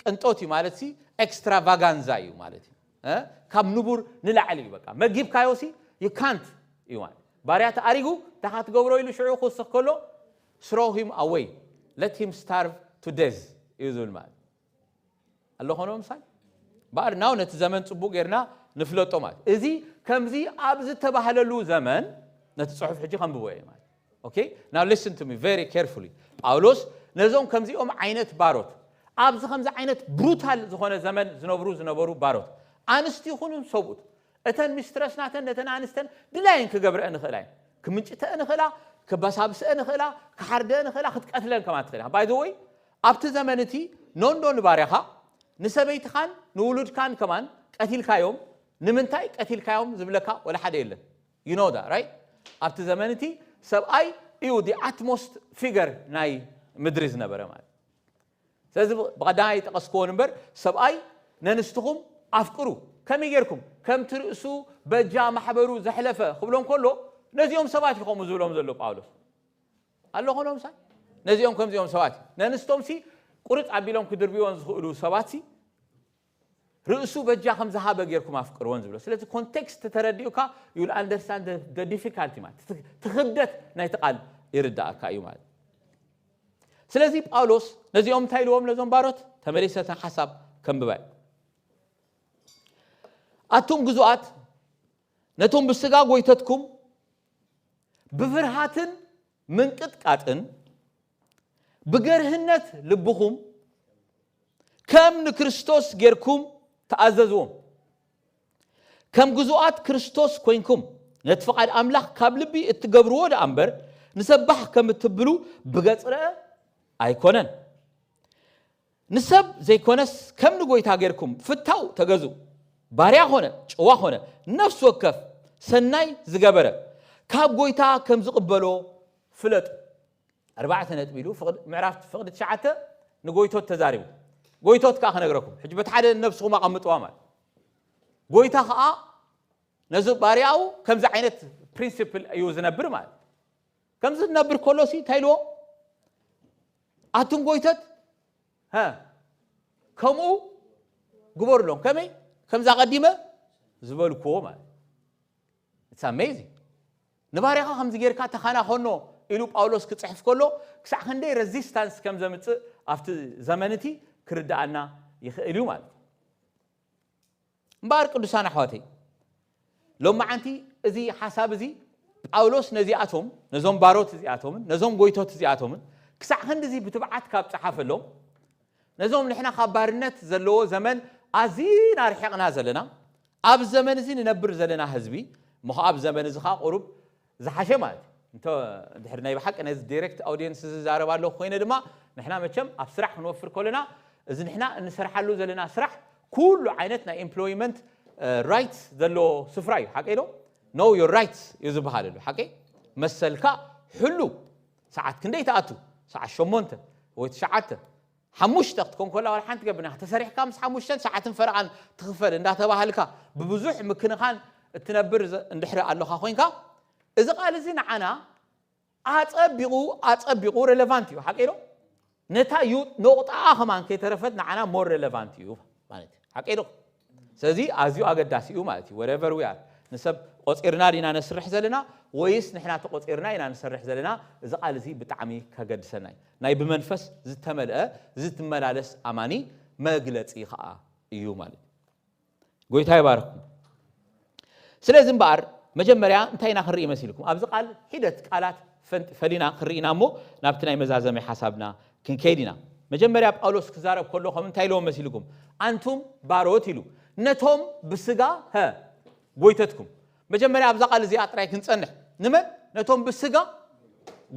ቅንጦት እዩ ማለት ሲ ኤክስትራቫጋንዛ እዩ ማለት እዩ። እ? ካብ ንቡር ንላዕሊ እዩ። በቃ መጊብካዮ ሲ you can't እዩ ማለት። ባርያ ተኣሪጉ እንታይ ትገብሮ ኢሉ ሽዑ ክውስኽ ከሎ፣ throw him away, let him starve to death እዩ ዝብል ማለት። ኣሎ ኾኖ ምሳል በኣር ናው ነቲ ዘመን ጽቡቅ ጌርና ንፍለጦ ማለት። እዚ ከምዚ ኣብ ዝተባህለሉ ዘመን ነቲ ጽሑፍ ሕጂ ከንብቦ እየ ማለት። Okay, now listen to me very carefully. ጳውሎስ ነዞም ከምዚኦም ዓይነት ባሮት፣ ኣብዚ ከምዚ ዓይነት ብሩታል ዝኾነ ዘመን ዝነብሩ ዝነበሩ ባሮት፣ ኣንስቲ ይኹኑ ሰብኡት፣ እተን ሚስትረስ ናተን ነተን ኣንስተን ድላየን ክገብረአ ንኽእላ እየን። ክምንጭተአ ንኽእላ፣ ክበሳብሰአ ንኽእላ፣ ክሓርደአ ንኽእላ፣ ክትቀትለን ከማ ትኽእላ። By the way, ኣብቲ ዘመን እቲ ኖንዶ ንባርያኻ ንሰበይትኻን ንውሉድካን ከማን ቀቲልካዮም። ንምንታይ ቀቲልካዮም ዝብለካ ወላ ሓደ የለን። You know that, right? ኣብቲ ዘመን እቲ ሰብኣይ እዩ the utmost figure ናይ ምድሪ ዝነበረ ማለት። ስለዚ ብቐዳማይ ጠቐስክዎን እምበር ሰብኣይ ነንስትኹም ኣፍቅሩ፣ ከመይ ጌርኩም ከምቲ ርእሱ በጃ ማሕበሩ ዘሕለፈ ክብሎም ከሎ ነዚኦም ሰባት እዩ ከምኡ ዝብሎም ዘሎ ጳውሎስ። ኣሎ ኾኖም ሳይ ነዚኦም ከምዚኦም ሰባት እዩ። ነንስቶም ሲ ቁርጽ ኣቢሎም ክድርብዮን ዝኽእሉ ሰባት ሲ ርእሱ በጃ ከም ዝሃበ ጌርኩም ኣፍቅርወን ዝብሎ። ስለዚ ኮንቴክስት ተረዲኡካ you will understand the difficulty ማለት እቲ ክብደት ናይቲ ቃል ይርዳእካ እዩ ማለት። ስለዚ ጳውሎስ ነዚኦም እንታይ ኢልዎም ነዞም ባሮት? ተመሊሰ እታ ሓሳብ ከንብባ እዩ። ኣቱም ግዙኣት ነቶም ብስጋ ጎይተትኩም ብፍርሃትን ምንቅጥቃጥን ብገርህነት ልብኹም ከም ንክርስቶስ ጌርኩም ተኣዘዝዎም። ከም ግዙኣት ክርስቶስ ኮይንኩም ነቲ ፍቓድ ኣምላኽ ካብ ልቢ እትገብርዎ ደኣ እምበር ንሰባሕ ከም እትብሉ ብገጽ ረአ ኣይኮነን። ንሰብ ዘይኮነስ ከም ንጎይታ ጌርኩም ፍታው ተገዙ። ባርያ ኾነ ጭዋ ኾነ ነፍሲ ወከፍ ሰናይ ዝገበረ ካብ ጎይታ ከም ዝቕበሎ ፍለጡ። ኣርባዕተ ነጥቢ ኢሉ ፍቕድ- ምዕራፍ ፍቕዲ ትሽዓተ ንጎይቶት ተዛሪቡ። ጎይቶት ከዓ ክነግረኩም ሕጂ በቲ ሓደ ነብስኹም ኣቐምጥዋ ማለት ጎይታ ከዓ ነዚ ባርያኡ ከምዚ ዓይነት ፕሪንሲፕል እዩ ዝነብር ማለት። ከምዚ ዝነብር ከሎ ሲ እንታይ ኢልዎ? ኣቱም ጎይተት ሀ ከምኡ ግበሩሎም። ከመይ ከምዛ ቀዲመ ዝበልክዎ ማለት። It's amazing። ንባርያኻ ከምዚ ጌርካ ተኸናኸኖ ኢሉ ጳውሎስ ክጽሕፍ ከሎ ክሳዕ ክንደይ ሬዚስታንስ ከም ዘምጽእ ኣብቲ ዘመን እቲ ክርድኣና ይኽእል እዩ ማለት እዩ። እምበኣር ቅዱሳን ኣሕዋተይ፣ ሎማዓንቲ እዚ ሓሳብ እዚ ጳውሎስ ነዚኣቶም ነዞም ባሮት እዚኣቶምን ነዞም ጎይቶት እዚኣቶምን ክሳዕ ክንድዚ ብትብዓት ካብ ጸሓፈሎም፣ ነዞም ንሕና ካብ ባርነት ዘለዎ ዘመን ኣዚና ርሒቕና ዘለና፣ ኣብ ዘመን እዚ ንነብር ዘለና ህዝቢ፣ እሞ ኸዓ ኣብ ዘመን እዚ ኸዓ ቁሩብ ዝሓሸ ማለት እዩ። እንተ ድሕሪ ናይ ብሓቂ ነዚ ዲሬክት ኣውዲየንስ ዝዛረብ ኣለኹ ኮይነ ድማ ንሕና መቸም ኣብ ስራሕ ክንወፍር ከለና እዚ ንሕና እንሰርሓሉ ዘለና ስራሕ ኩሉ ዓይነት ናይ ኤምፕሎይመንት ራይትስ ዘለዎ ስፍራ እዩ። ሓቀይ ዶ? Know your rights እዩ ዝበሃል ኣሎ። ሓቀይ መሰልካ ሕሉ። ሰዓት ክንደይ ትኣቱ? ሰዓት ሸሞንተ ወይ ትሽዓተ ሓሙሽተ ክትኮን ከላ ዋላ ሓንቲ ገብና ተሰሪሕካ ምስ ሓሙሽተን ሰዓትን ፈረቓን ትኽፈል እንዳተባሃልካ ብብዙሕ ምክንኻን እትነብር ዘ- እንድሕሪ ኣለኻ ኮይንካ እዚ ቃል እዚ ንዓና ኣጸቢቑ ኣጸቢቑ ሬሌቫንት እዩ። ሓቀይ ዶ? ነታ ዩ ነቑጣኣ ከማን ከይተረፈት ንዓና ሞር ሬሌቫንት እዩ ማለት እዩ። ሓቀይ ዶ? ስለዚ ኣዝዩ ኣገዳሲ እዩ ማለት እዩ። Wherever we are ንሰብ ቆጺርና ዲና ነስርሕ ዘለና ወይስ ንሕና ተቆጺርና ኢና ንሰርሕ ዘለና? እዚ ቃል እዚ ብጣዕሚ ከገድሰና እዩ። ናይ ብመንፈስ ዝተመልአ ዝትመላለስ ኣማኒ መግለጺ ከዓ እዩ ማለት እዩ። ጎይታ ይባርኩም። ስለዚ እምበኣር መጀመርያ እንታይ ኢና ክንርኢ መሲልኩም? ኣብዚ ቃል ሒደት ቃላት ፈንጥ- ፈሊና ክንርኢ ኢና እሞ ናብቲ ናይ መዛዘሚ ሓሳብና ክንከይድ ኢና። መጀመርያ ጳውሎስ ክዛረብ ከሎ ከም እንታይ ኢልዎም መሲልኩም? ኣንቱም ባሮት ኢሉ ነቶም ብስጋ ሀ ጎይተትኩም። መጀመርያ ኣብዛ ቃል እዚኣ ጥራይ ክንጸንሕ። ንመን? ነቶም ብስጋ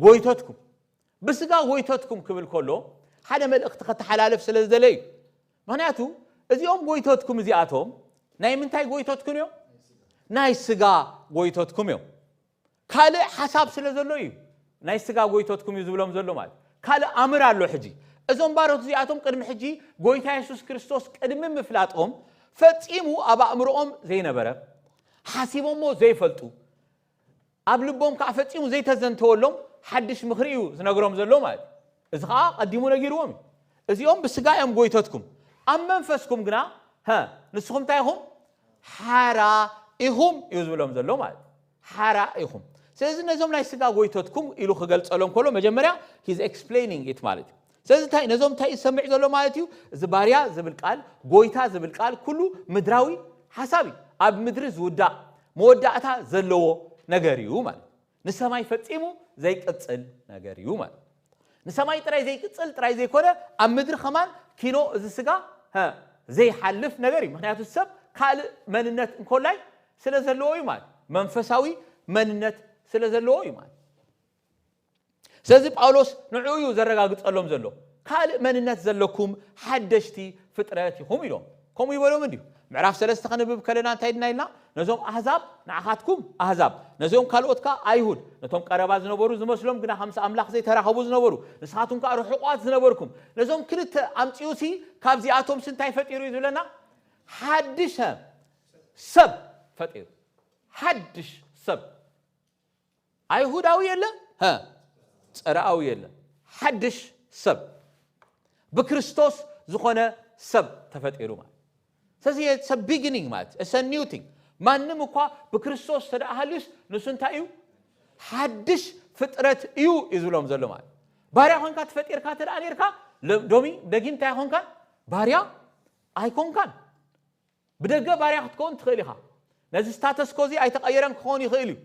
ጎይተትኩም። ብስጋ ጎይተትኩም ክብል ከሎ ሓደ መልእኽቲ ከተሓላልፍ ስለ ዝደለ እዩ። ምክንያቱ እዚኦም ጎይተትኩም እዚኣቶም ናይ ምንታይ ጎይተትኩም እዮም? ናይ ስጋ ጎይተትኩም እዮም። ካልእ ሓሳብ ስለ ዘሎ እዩ ናይ ስጋ ጎይተትኩም እዩ ዝብሎም ዘሎ ማለት። ካልእ ኣምር ኣሎ ሕጂ። እዞም ባሮት እዚኣቶም ቅድሚ ሕጂ ጎይታ የሱስ ክርስቶስ ቅድሚ ምፍላጦም ፈጺሙ ኣብ ኣእምሮኦም ዘይነበረ፣ ሓሲቦሞ ዘይፈልጡ፣ ኣብ ልቦም ከዓ ፈጺሙ ዘይተዘንተወሎም ሓድሽ ምኽሪ እዩ ዝነግሮም ዘሎ ማለት እዩ። እዚ ከዓ ቀዲሙ ነጊርዎም እዩ። እዚኦም ብስጋ እዮም ጎይተትኩም፣ ኣብ መንፈስኩም ግና፣ ሀ፣ ንስኹም እንታይ ኢኹም? ሓራ ኢኹም እዩ ዝብሎም ዘሎ ማለት እዩ። ሓራ ኢኹም። ስለዚ ነዞም ናይ ስጋ ጎይተትኩም ኢሉ ክገልጸሎም ከሎ መጀመርያ he's explaining it ማለት እዩ። ስለዚ እንታይ ነዞም እንታይ ይሰምዕ ዘሎ ማለት እዩ? እዚ ባርያ ዝብል ቃል፣ ጎይታ ዝብል ቃል ኩሉ ምድራዊ ሓሳብ እዩ። ኣብ ምድሪ ዝውዳእ መወዳእታ ዘለዎ ነገር እዩ ማለት እዩ። ንሰማይ ፈጺሙ ዘይቅጽል ነገር እዩ ማለት እዩ። ንሰማይ ጥራይ ዘይቅጽል ጥራይ ዘይኮነ፣ ኣብ ምድሪ ከማን ኪኖ እዚ ስጋ፣ ሀ፣ ዘይሓልፍ ነገር እዩ። ምክንያቱ ሰብ ካልእ መንነት እንኮላይ ስለ ዘለዎ እዩ ማለት እዩ። መንፈሳዊ መንነት ስለ ዘለዎ እዩ ማለት እዩ። ስለዚ ጳውሎስ ንዕኡ እዩ ዘረጋግጸሎም ዘሎ። ካልእ መንነት ዘለኩም ሓደሽቲ ፍጥረት ኢኹም ኢሎም። ከምኡ ይበሎም እንዲዩ። ምዕራፍ ሰለስተ ከንብብ ከለና እንታይ ድና ኢልና? ነዞም ኣህዛብ ንዓኻትኩም ኣህዛብ፣ ነዚኦም ካልኦት ከኣ ኣይሁድ፣ ነቶም ቀረባ ዝነበሩ ዝመስሎም ግና ከምስ ኣምላኽ ዘይተራኸቡ ዝነበሩ፣ ንስኻትኩም ከኣ ርሑቋት ዝነበርኩም፣ ነዞም ክልተ ኣምጺኡሲ ካብዚኣቶምሲ እንታይ ፈጢሩ እዩ ዝብለና? ሓድሽ ሰብ ፈጢሩ። ሓድሽ ሰብ። ኣይሁዳዊ የለ፣ ሀ፣ ጸረኣዊ የለ። ሓድሽ ሰብ። ብክርስቶስ ዝኾነ ሰብ ተፈጢሩ ማለት። ስለዚ it's a beginning ማለት፣ it's a new thing። ማንም እኳ ብክርስቶስ ተደኣ ሃልዩስ ንሱ እንታይ እዩ? ሓድሽ ፍጥረት እዩ እዩ ዝብሎም ዘሎ ማለት። ባርያ ኮንካ ተፈጢርካ ተደኣ ኔርካ፣ ለ-፣ ዶሚ ደጊም እንታይ ኣይኮንካን? ባርያ ኣይኮንካን። ብደገ ባርያ ክትከውን ትኽእል ኢኻ። ነዚ ስታተስ ኮ እዚ ኣይተቐየረን ክኸውን ይኽእል እዩ።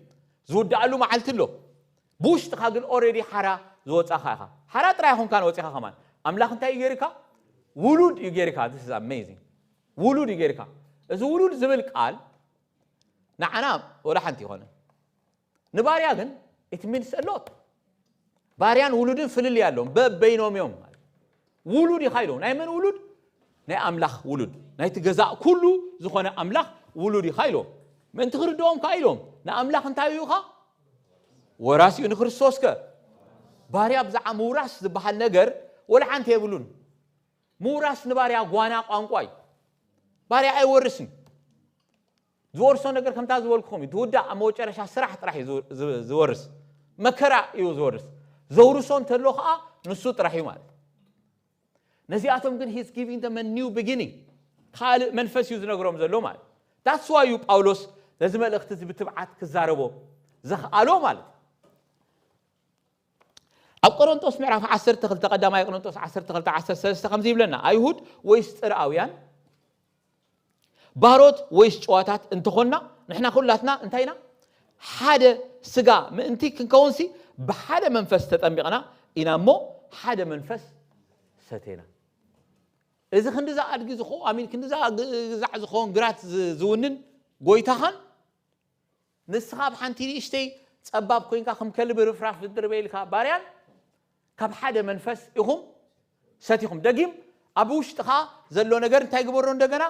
ዝውድኣሉ መዓልቲ ኣሎ። ብውሽጥኻ ግን ኦልሬዲ ሓራ ዝወጻኻ ኢኻ። ሓራ ጥራይ ኣይኮንካን ወጺኻ ከማን። ኣምላኽ እንታይ እዩ ገይርካ? ውሉድ እዩ ገይርካ። This is amazing። ውሉድ እዩ ገይርካ። እዚ ውሉድ ዝብል ቃል ንዓና ወላ ሓንቲ ይኾነ። ንባርያ ግን it means a lot። ባርያን ውሉድን ፍልልይ ኣለዎም። በበይኖም እዮም። ውሉድ ኢኻ ኢሎም። ናይ መን ውሉድ? ናይ ኣምላኽ ውሉድ። ናይቲ ገዛእ ኩሉ ዝኾነ ኣምላኽ ውሉድ ኢኻ ኢሎም። ምእንቲ ክርድኦም ከኣ ኢሎም። ንኣምላኽ እንታይ እዩ ኢኻ? ወራስ እዩ። ንክርስቶስ ከ? ባርያ ብዛዕባ ምውራስ ዝበሃል ነገር ወላ ሓንቲ የብሉን። ምውራስ ንባርያ ጓና ቋንቋ እዩ። ባርያ ኣይወርስን። ዝወርሶ ነገር ከምታ ዝበልኩኹም እዩ። ትውዳእ ኣብ መጨረሻ ስራሕ ጥራሕ እዩ ዝው-፣ ዝ-፣ ዝወርስ። መከራ እዩ ዝወርስ። ዘውርሶ እንተሎ ኸዓ ንሱ ጥራሕ እዩ ማለት። ነዚኣቶም ግን he's giving them a new beginning። ካልእ መንፈስ እዩ ዝነግሮም ዘሎ ማለት። That's why እዩ ጳውሎስ ነዚ መልእኽቲ እዚ ብትብዓት ክዛረቦ ዘኽኣሎ ማለት። ኣብ ቆሮንቶስ ምዕራፍ ዓሰርተ ክልተ፣ ቀዳማይ ቆሮንቶስ ዓሰርተ ክልተ ዓሰርተ ሰለስተ ከምዚ ይብለና፣ ኣይሁድ ወይስ ጽርኣውያን፣ ባሮት ወይስ ጨዋታት እንተኾንና፣ ንሕና ኩላትና እንታይ ኢና? ሓደ ስጋ ምእንቲ ክንከውንሲ ብሓደ መንፈስ ተጠሚቕና ኢና እሞ ሓደ መንፈስ ሰቴና። እዚ ክንዲዛ ኣድጊ ዝኾ-፣ ኣሚን፣ ክንዲዛ ግዛዕ ዝኾን ግራት ዝ-፣ ዝውንን ጎይታኻን ንስኻ ኣብ ሓንቲ ንእሽተይ ጸባብ ኮይንካ ከም ከልቢ ርፍራፍ ዝድርበየልካ ባርያን ካብ ሓደ መንፈስ ኢኹም ሰቲኹም። ደጊም ኣብ ውሽጥኻ ዘሎ ነገር እንታይ ግበሮ እንደገና?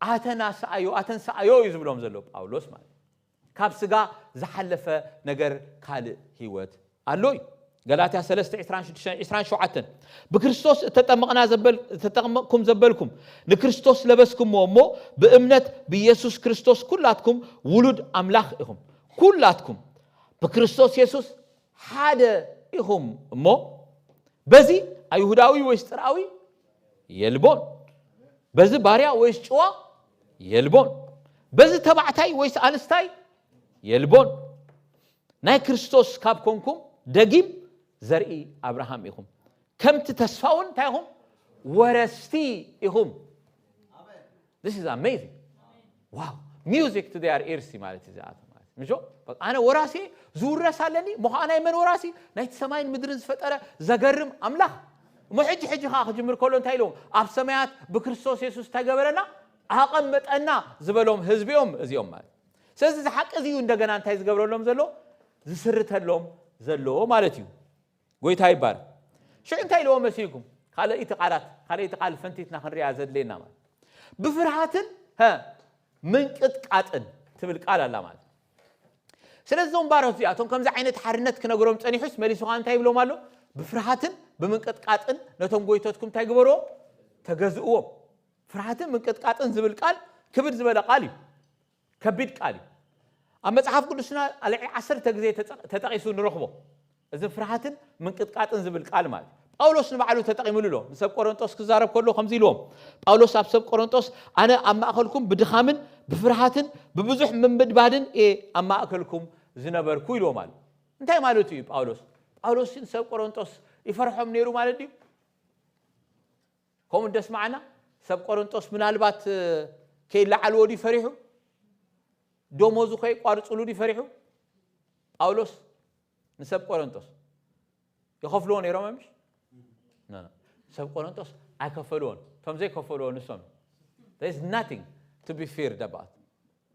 ኣተናስኣዮ፣ ኣተንስኣዮ እዩ ዝብሎም ዘሎ ጳውሎስ ማለት። ካብ ስጋ ዝሓለፈ ነገር ካልእ ህይወት ኣሎ እዩ። ገላትያ ሰለስተ ዕስራን ሽዱሽተን፣ ዕስራን ሸውዓተን፣ ብክርስቶስ እተጠመቕና ዘበል-፣ እተጠመቕኩም ዘበልኩም፣ ንክርስቶስ ለበስኩምዎ እሞ፣ ብእምነት ብኢየሱስ ክርስቶስ ኩላትኩም ውሉድ ኣምላኽ ኢኹም። ኩላትኩም ብክርስቶስ የሱስ ሓደ ኢኹም እሞ፣ በዚ ኣይሁዳዊ ወይስ ጽርኣዊ የልቦን፣ በዚ ባርያ ወይስ ጭዋ የልቦን፣ በዚ ተባዕታይ ወይስ ኣንስታይ የልቦን። ናይ ክርስቶስ ካብ ኮንኩም ደጊም ዘርኢ ኣብርሃም ኢኹም። ከምቲ ተስፋ እውን እንታይ ኢኹም? ወረስቲ ኢኹም። This is amazing። Wow። Music to their ears ማለት እዩ። እዚኣቶም ማለት ምሾ፣ በቃ ኣነ ወራሲ ዝውረስ ኣለኒ። እሞ ኸዓ ናይ መን ወራሲ? ናይቲ ሰማይን ምድርን ዝፈጠረ ዘገርም ኣምላኽ። እሞ ሕጂ ሕጂ ኸዓ ክጅምር ከሎ እንታይ ኢሎም? ኣብ ሰማያት ብክርስቶስ የሱስ እንታይ ገበረና? ኣቐመጠና ዝበሎም ህዝቢ እዮም እዚኦም ማለት። ስለዚ እዚ ሓቂ እዚ እዩ እንደገና እንታይ ዝገብረሎም ዘሎ? ዝስርተሎም ዘሎ ማለት እዩ። ጎይታ ይባረክ። ሽዑ እንታይ ኢልዎ መሲልኩም? ካልኣይቲ ቃላት፣ ካልኣይቲ ቃል ፈንቲትና ክንሪኣ ዘድልየና ማለት። ብፍርሃትን፣ ሀ፣ ምንቅጥቃጥን ትብል ቃል ኣላ ማለት። ስለዚ እዞም ባሮት እዚኣቶም ከምዚ ዓይነት ሓርነት ክነግሮም ጸኒሑስ መሊሱ ኸዓ እንታይ ይብሎም ኣሎ? ብፍርሃትን ብምንቅጥቃጥን ነቶም ጎይቶትኩም እንታይ ግበርዎ? ተገዝእዎም። ፍርሃትን ምንቅጥቃጥን ዝብል ቃል ክብድ ዝበለ ቃል እዩ። ከቢድ ቃል እዩ። ኣብ መጽሓፍ ቅዱስና ልዕሊ ዓሰርተ ግዜ ተጠ- ተጠቒሱ ንረኽቦ። እዚ ፍርሃትን ምንቅጥቃጥን ዝብል ቃል ማለት እዩ። ጳውሎስ ንባዕሉ ተጠቒሙሉ ኣሎ። ንሰብ ቆሮንጦስ ክዛረብ ከሎ ከምዚ ኢልዎም። ጳውሎስ ኣብ ሰብ ቆሮንጦስ ኣነ ኣብ ማእከልኩም ብድኻምን ብፍርሃትን ብብዙሕ ምንብድባድን እየ ኣብ ማእከልኩም ዝነበርኩ ኢልዎም ኣሎ። እንታይ ማለቱ እዩ ጳውሎስ? ጳውሎስ ንሰብ ቆሮንጦስ ይፈርሖም ነይሩ ማለት ድዩ? ከምኡ እንደስማዕና ሰብ ቆሮንጦስ ምናልባት ከይለዓልዎ ድዩ ፈሪሑ? ደሞዙ ከይቋርፅሉ ድዩ ፈሪሑ? ጳውሎስ ንሰብ ቆሮንጦስ ይኸፍልዎ ነይሮም ምሽ? ሰብ ቆሮንጦስ ኣይከፈልዎን። እቶም ዘይከፈልዎ ንሶም። There is nothing to be feared about።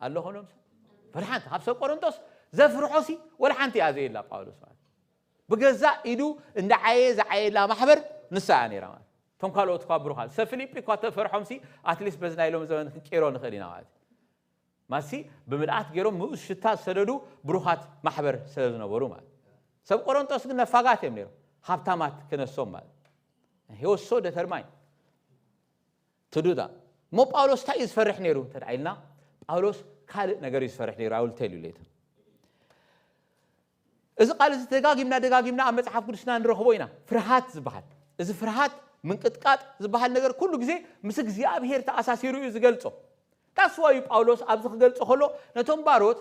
ኣሎ ኾኖም ሰብ ወላ ሓንቲ ካብ ሰብ ቆሮንጦስ ዘፍርሖ ሲ ወላ ሓንቲ እያ ዘየላ ጳውሎስ ማለት። ብገዛእ ኢዱ እንዳዓየ ዝዓየላ ማሕበር ንሳ እያ ነይራ ማለት። እቶም ካልኦት እኳ ብሩኻት ሰብ ፊልጲ እኳ ተፈርሖም ሲ ኣትሊስት በዚ ናይ ሎም ዘመን ክንቀይሮ ንኽእል ኢና ማለት እዩ። ማሲ ብምልኣት ገይሮም ምኡስ ሽታ ዝሰደዱ ብሩኻት ማሕበር ስለ ዝነበሩ ማለት። ሰብ ቆሮንጦስ ግን ነፋጋት እዮም ነይሮም። ሃብታማት ክነሶም ማለት። He was so determined to do that. እሞ ጳውሎስ እንታይ እዩ ዝፈርሕ ነይሩ እንተ ኢልና፣ ጳውሎስ ካልእ ነገር እዩ ዝፈርሕ ነይሩ። I will tell you later. እዚ ቃል እዚ ደጋጊምና ደጋጊምና ኣብ መጽሓፍ ቅዱስና ንረኽቦ ኢና። ፍርሃት ዝበሃል፣ እዚ ፍርሃት ምንቅጥቃጥ ዝበሃል ነገር ኩሉ ግዜ ምስ እግዚኣብሄር ተኣሳሲሩ እዩ ዝገልጾ። That's why እዩ ጳውሎስ ኣብዚ ክገልጾ ከሎ ነቶም ባሮት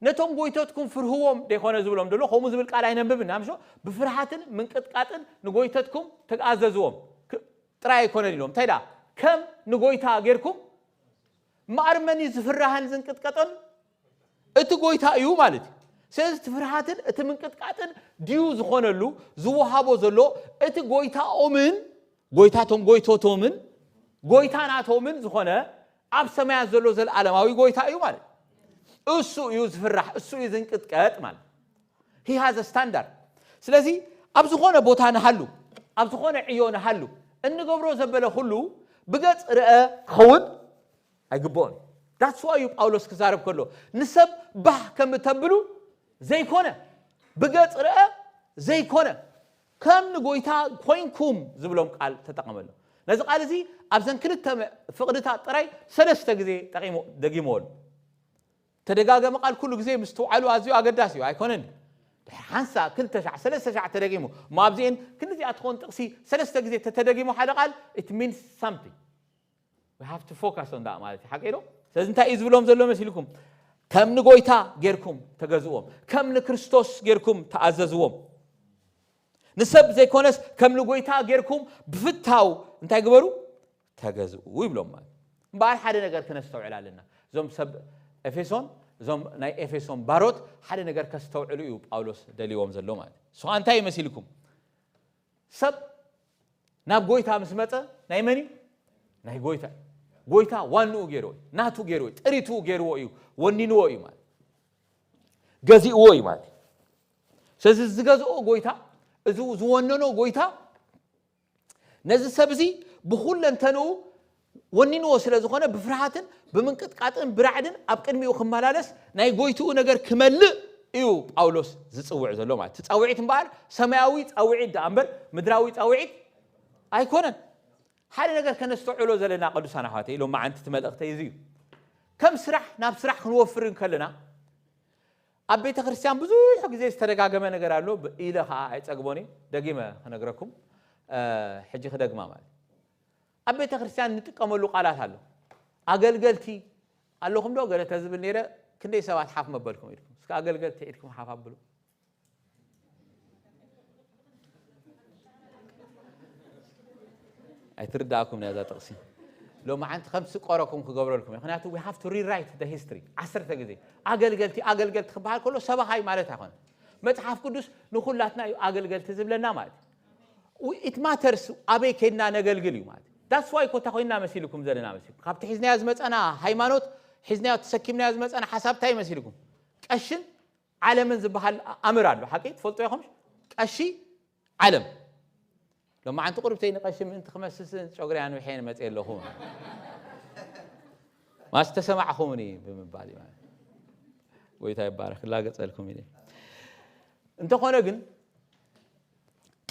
ነቶም ጎይተትኩም ፍርህዎም ደይኮነ ዝብሎም ዘሎ። ከምኡ ዝብል ቃል ኣይነንብብን ኢና ምሾ። ብፍርሃትን ምንቅጥቃጥን ንጎይተትኩም ተኣዘዝዎም። ክ- ጥራይ ኣይኮነን ኢሎም እንታይ ደኣ ከም ንጎይታ ጌርኩም እምበኣር መን እዩ ዝፍራህን ዝንቅጥቀጠን? እቲ ጎይታ እዩ ማለት እዩ። ስለዚ እቲ ፍርሃትን እቲ ምንቅጥቃጥን ድዩ ዝኾነሉ ዝወሃቦ ዘሎ እቲ ጎይታኦምን ጎይታቶም ጎይቶቶምን ጎይታ ናቶምን ዝኾነ ኣብ ሰማያት ዘሎ ዘለዓለማዊ ጎይታ እዩ ማለት እዩ። እሱ እዩ ዝፍራሕ፣ እሱ እዩ ዝንቅጥቀጥ ማለት። He has a standard። ስለዚ ኣብ ዝኾነ ቦታ ንሃሉ፣ ኣብ ዝኾነ ዕዮ ንሃሉ፣ እንገብሮ ዘበለ ኩሉ ብገጽ ርአ ክኸውን ኣይግብኦን። That's why እዩ ጳውሎስ ክዛረብ ከሎ ንሰብ ባህ ከም እተብሉ ዘይኮነ፣ ብገጽ ርአ ዘይኮነ፣ ከም ንጎይታ ኮይንኩም ዝብሎም ቃል ተጠቐመሎም። ነዚ ቃል እዚ ኣብዘን ክልተ ፍቕድታት ጥራይ ሰለስተ ግዜ ጠቒሙ- ደጊምዎ ኣሎ። ተደጋገመ ቃል ኩሉ ግዜ ምስትውዓሉ ኣዝዩ ኣገዳሲ እዩ ኣይኮነን? ድሕሪ ሓንሳ ክልተ ሻዕ ሰለስተ ሻዕ ተደጊሙ እሞ ኣብዚኤን ክንዲዚኣ ትኾን ጥቕሲ ሰለስተ ግዜ ተተደጊሙ ሓደ ቃል it means something. We have to focus on that ማለት እዩ ሓቀይ ዶ? ስለዚ እንታይ እዩ ዝብሎም ዘሎ መሲልኩም? ከም ንጎይታ ጌርኩም ተገዝእዎም፣ ከም ንክርስቶስ ጌርኩም ተኣዘዝዎም። ንሰብ ዘይኮነስ ከም ንጎይታ ጌርኩም ብፍታው እንታይ ግበሩ? ተገዝኡ ይብሎም ማለት። እምበኣር ሓደ ነገር ክነስተውዕል ኣለና። እዞም ሰብ ኤፌሶን፣ እዞም ናይ ኤፌሶን ባሮት ሓደ ነገር ከስተውዕሉ እዩ ጳውሎስ ደልዎም ዘሎ ማለት። ንሱ እንታይ ይመሲልኩም? ሰብ ናብ ጎይታ ምስ መጸ ናይ መን እዩ? ናይ ጎይታ እዩ። ጎይታ ዋንኡ ገይርዎ እዩ፣ ናቱ ገይርዎ እዩ፣ ጥሪቱ ገይርዎ እዩ፣ ወኒንዎ እዩ ማለት፣ ገዚእዎ እዩ ማለት። ስለዚ ዝገዝኦ ጎይታ፣ እዚ ዝወነኖ ጎይታ ነዚ ሰብ እዚ ብኹለንተንኡ ወኒንዎ ስለ ዝኾነ ብፍርሃትን ብምንቅጥቃጥን ብራዕድን ኣብ ቅድሚኡ ክመላለስ ናይ ጎይትኡ ነገር ክመልእ እዩ ጳውሎስ ዝጽውዕ ዘሎ ማለት። እቲ ጻውዒት እምበኣር ሰማያዊ ጻውዒት ደኣ እምበር ምድራዊ ጻውዒት ኣይኮነን። ሓደ ነገር ከነስተውዕሎ ዘለና ቅዱሳን ኣሕዋተይ፣ ሎም መዓንቲ እቲ መልእኽተይ እዚ እዩ። ከም ስራሕ ናብ ስራሕ ክንወፍር እንከለና ኣብ ቤተ ክርስቲያን ብዙሕ ግዜ ዝተደጋገመ ነገር ኣሎ። ኢለ ከዓ ኣይፀግቦን እየ፣ ደጊመ ክነግረኩም ሕጂ ክደግማ ማለት። ኣብ ቤተ ክርስቲያን እንጥቀመሉ ቃላት ኣሎ። ኣገልገልቲ ኣለኹም ዶ ገለ ተዝብል ነይረ፣ ክንደይ ሰባት ሓፍ መበልኩም ኢልኩም። እስከ ኣገልገልቲ ኢድኩም ሓፍ ኣብሉ። ኣይትርዳእኩም ነዛ ጥቕሲ። ሎማዓንቲ ከም ስቆረኩም ክገብረልኩም እዩ። ምክንያቱ we have to rewrite the history። ዓሰርተ ግዜ ኣገልገልቲ ኣገልገልቲ ክበሃል ከሎ ሰባኻይ ማለት ኣይኮነ። መፅሓፍ ቅዱስ ንኩላትና እዩ ኣገልገልቲ ዝብለና ማለት እዩ። It matters ኣበይ ከድና ነገልግል እዩ ማለት እዩ። That's why ኮታ ኮይንና መሲልኩም ዘለና መሲልኩም ካብቲ ሒዝናዮ ዝመፀና ሃይማኖት ሒዝናዮ ተሰኪምናዮ ዝመፀና ሓሳብ እንታይ መሲልኩም? ቀሽን ዓለምን ዝበሃል ኣምር ኣሎ ሓቂ ትፈልጡ ኢኹም። ቀሺ ዓለም ሎማዓንቲ ቁርብተይ ንቐሺ ምእንቲ ክመስስን ጨጉሪ ኣንዊሐ መፅእ ኣለኹ ማስተሰማዕኹምኒ ብምባል እዩ። ጎይታ ይባረክ ላገፀልኩም ኢለ። እንተኾነ ግን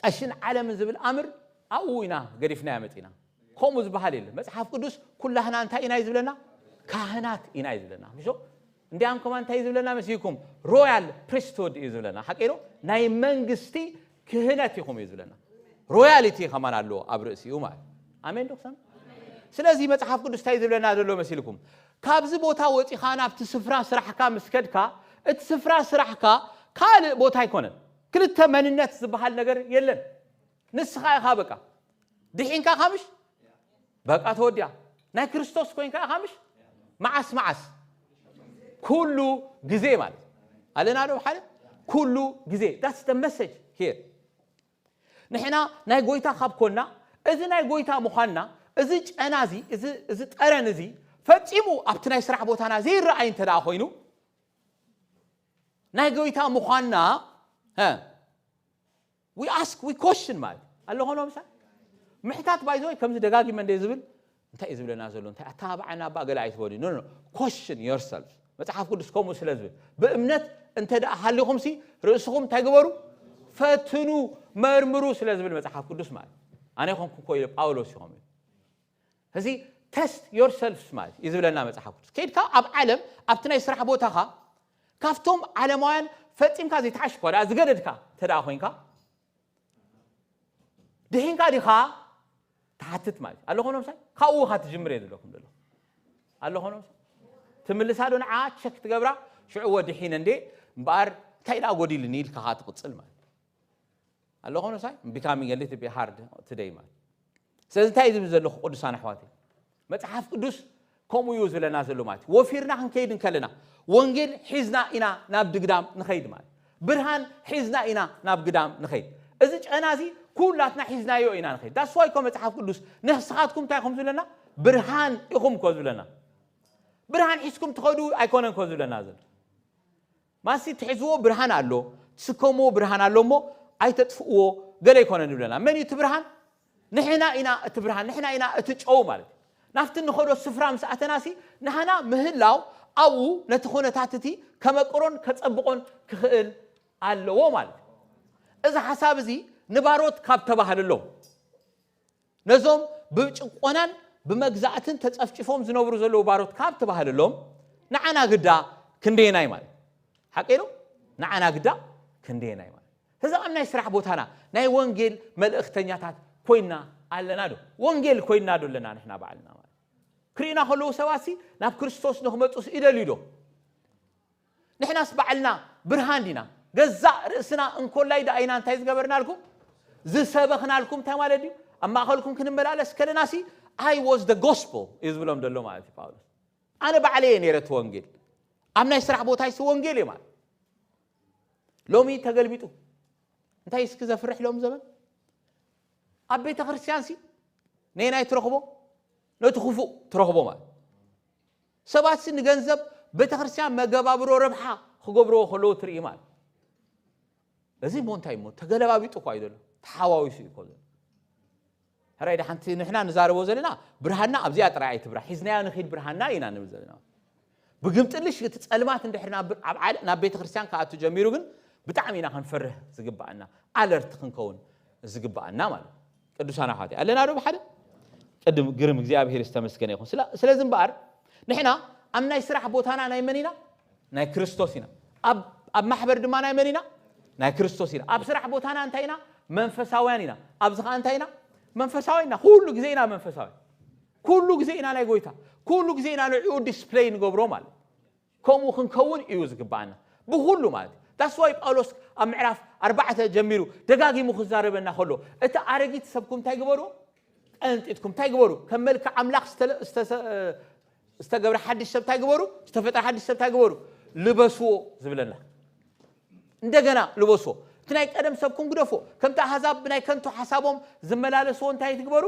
ቀሽን ዓለምን ዝብል ኣምር ኣብኡ ኢና ገዲፍናዮ መፂና። ከምኡ ዝበሃል የለ። መፅሓፍ ቅዱስ ኩላህና እንታይ ኢና እዩ ዝብለና? ካህናት ኢና እዩ ዝብለና። ምሾ እንዲያም ከማን እንታይ እዩ ዝብለና መሲልኩም? ሮያል ፕሪስትሁድ እዩ ዝብለና። ሓቂ ዶ? ናይ መንግስቲ ክህነት ኢኹም እዩ ዝብለና። ሮያሊቲ ከማን ኣለዎ ኣብ ርእሲኡ ማለት። ኣሜን ዶ ክሰም? ስለዚህ መጽሓፍ ቅዱስ እንታይ ዝብለና ዘሎ መሲልኩም? ካብዚ ቦታ ወፂኻ ናብቲ ስፍራ ስራሕካ ምስ ከድካ፣ እቲ ስፍራ ስራሕካ ካልእ ቦታ ኣይኮነን። ክልተ መንነት ዝበሃል ነገር የለን። ንስኻ ኢኻ በቃ። ድሒንካ ካምሽ በቃ ተወዲያ። ናይ ክርስቶስ ኮይንካ ኢኻ ምሽ? መዓስ መዓስ? ኩሉ ግዜ ማለት ኣለና ዶ ሓደ? ኩሉ ግዜ። That's the message here. ንሕና ናይ ጎይታ ካብ ኮና፣ እዚ ናይ ጎይታ ምዃንና፣ እዚ ጨና እዚ፣ እዚ፣ እዚ ጠረን እዚ ፈጺሙ ኣብቲ ናይ ስራሕ ቦታና ዘይረኣይ እንተ ደኣ ኮይኑ፣ ናይ ጎይታ ምዃንና፣ ሀ፣ we ask, we question ማለት ኣሎ ኾኖ ምሳ ምሕታት ባይዘወይ ከምዚ ደጋጊመ እንደ ዝብል እንታይ እዩ ዝብለና ዘሎ? እንታይ ኣተባብዓና እባ ገለ ኣይትበሉ። No, no, no. Question yourself. መጽሓፍ ቅዱስ ከምኡ ስለ ዝብል ብእምነት እንተ ደኣ ሃሊኹም ሲ ርእስኹም እንታይ ግበሩ? ፈትኑ፣ መርምሩ ስለ ዝብል መጽሓፍ ቅዱስ ማለት ኣነ ይኾንኩ እኮ ኢለ ጳውሎስ ይኾም እዩ። እዚ test yourselves ማለት እዩ ዝብለና መጽሓፍ ቅዱስ። ከይድካ ኣብ ዓለም ኣብቲ ናይ ስራሕ ቦታኻ ካብቶም ዓለማውያን ፈጺምካ ዘይትሓሽ እኳ ደኣ ዝገደድካ እንተ ደኣ ኮይንካ ድሒንካ ዲኻ ትሓትት ማለት እዩ። ኣሎ ኾኖም ሳይ ካብኡ ኻ ትጅምር እየ ዝብለኩም ዘለኹ። ኣሎ ኾኖም ሳይ ትምልሳ ዶ ንዓ ቸክ ትገብራ ሽዑ ወድሒነ እንዴ እምበኣር እንታይ ደኣ ጎዲልኒ ኢልካ ኻ ትቕጽል ማለት እዩ። ኣሎ ኾኖም ሳይ becoming a little bit hard today ማለት እዩ። ስለዚ እንታይ እዩ ዝብል ዘለኹ ቅዱሳን ኣሕዋተይ? መጽሓፍ ቅዱስ ከምኡ እዩ ዝብለና ዘሎ ማለት እዩ። ወፊርና ክንከይድ እንከለና ወንጌል ሒዝና ኢና ናብ ድግዳም ንኸይድ ማለት እዩ። ብርሃን ሒዝና ኢና ናብ ግዳም ንኸይድ። እዚ ጨና እዚ ኩላትና ሒዝናዮ ኢና ንኸይድ። That's why እኮ መጽሓፍ ቅዱስ ንስኻትኩም እንታይ ኢኹም ዝብለና? ብርሃን ኢኹም እኮ ዝብለና። ብርሃን ሒዝኩም ትኸዱ ኣይኮነን እኮ ዝብለና ዘሎ። ማሲ ትሕዝዎ ብርሃን ኣሎ፣ ትስከምዎ ብርሃን ኣሎ እሞ ኣይተጥፍእዎ ገለ ኣይኮነን ዝብለና። መን እዩ እቲ ብርሃን? ንሕና ኢና እቲ ብርሃን፣ ንሕና ኢና እቲ ጨው ማለት እዩ። ናብቲ ንኸዶ ስፍራ ምስ ኣተናሲ ንሕና ምህላው ኣብኡ ነቲ ኩነታት እቲ ከመቅሮን ከጸብቆን ክኽእል ኣለዎ ማለት እዩ። እዚ ሓሳብ እዚ ንባሮት ካብ ተባህለሎም ነዞም ብጭቆናን ብመግዛእትን ተጸፍጭፎም ዝነብሩ ዘለዉ ባሮት ካብ ተባህለሎም ንዓና ግዳ ክንደየናይ ማለት ሓቂ ዶ? ንዓና ግዳ ክንደየናይ ማለት እዚ ኣብ ናይ ስራሕ ቦታና ናይ ወንጌል መልእኽተኛታት ኮይና ኣለና ዶ? ወንጌል ኮይና ዶ ኣለና ንሕና ባዕልና ማለት ክርእና ከለዉ ሰባት ሲ ናብ ክርስቶስ ንክመፁስ ይደልዩ ዶ? ንሕናስ ባዕልና ብርሃን ዲና? ገዛእ ርእስና እንኮላይ ደኣ ኢና እንታይ ዝገበርናልኩም? ዝሰበኽናልኩም እንታይ ማለት ድዩ? ኣብ ማእኸልኩም ክንመላለስ ከለና ሲ I was the gospel እዩ ዝብሎም ዘሎ ማለት እዩ ጳውሎስ። ኣነ ባዕለየ ነይረ እቲ ወንጌል። ኣብ ናይ ስራሕ ቦታይሲ ወንጌል እየ ማለት። ሎሚ ተገልቢጡ እንታይ እስኪ ዘፍርሕ ሎም ዘመን ኣብ ቤተ ክርስቲያን ሲ ነናይ ትረኽቦ ነቲ ክፉእ ትረኽቦ ማለት ሰባት ሲ ንገንዘብ ቤተ ክርስቲያን መገባብሮ ረብሓ ክገብርዎ ከለዉ ትርኢ ማለት እዚ እሞ እንታይ እሞ ተገለባቢጡ እኳ እዩ ዘሎ ተሓዋዊሱ እዩ እኮ ዘሎ ሕራይ ድሓንቲ ንሕና ንዛረቦ ዘለና ብርሃንና ኣብዚኣ ጥራይ ኣይትብራህ ሒዝናዮ ንኺድ ብርሃንና ኢና ንብል ዘለና ብግምጥልሽ እቲ ጸልማት እንድሕር ናብ ኣብ ዓለ ናብ ቤተ ክርስቲያን ከኣቱ ጀሚሩ ግን ብጣዕሚ ኢና ክንፈርህ ዝግባኣና ኣለርት ክንከውን ዝግባኣና ማለት ቅዱሳን ኣሕዋት ኣለና ዶ ብሓደ ቅድም ግርም እግዚኣብሔር ዝተመስገነ ይኹን ስለዚ እምበኣር ንሕና ኣብ ናይ ስራሕ ቦታና ናይ መን ኢና ናይ ክርስቶስ ኢና ኣብ ኣብ ማሕበር ድማ ናይ መን ኢና ናይ ክርስቶስ ኢና ኣብ ስራሕ ቦታና እንታይ ኢና መንፈሳውያን ኢና ኣብዚ ከዓ እንታይ ኢና መንፈሳዊ ኢና ኩሉ ግዜ ኢና መንፈሳዊ ኩሉ ግዜ ኢና ናይ ጎይታ ኩሉ ግዜ ኢና ንዕኡ ዲስፕለይ ንገብሮ ማለት ከምኡ ክንከውን እዩ ዝግባኣና ብኩሉ ማለት እዩ that's why ጳውሎስ ኣብ ምዕራፍ ኣርባዕተ ጀሚሩ ደጋጊሙ ክዛረበና ከሎ እቲ ኣረጊት ሰብኩም እንታይ ግበርዎ ቀንጢጥኩም እንታይ ግበሩ ከም መልክዕ ኣምላኽ ዝተገብረ ሓድሽ ሰብ እንታይ ግበሩ ዝተፈጥረ ሓድሽ ሰብ እንታይ ግበሩ ልበስዎ ዝብለና እንደገና ልበስዎ እቲ ናይ ቀደም ሰብኩም ግደፍዎ ከምቲ ኣህዛብ ብናይ ከንቱ ሓሳቦም ዝመላለስዎ እንታይ ትግበሩ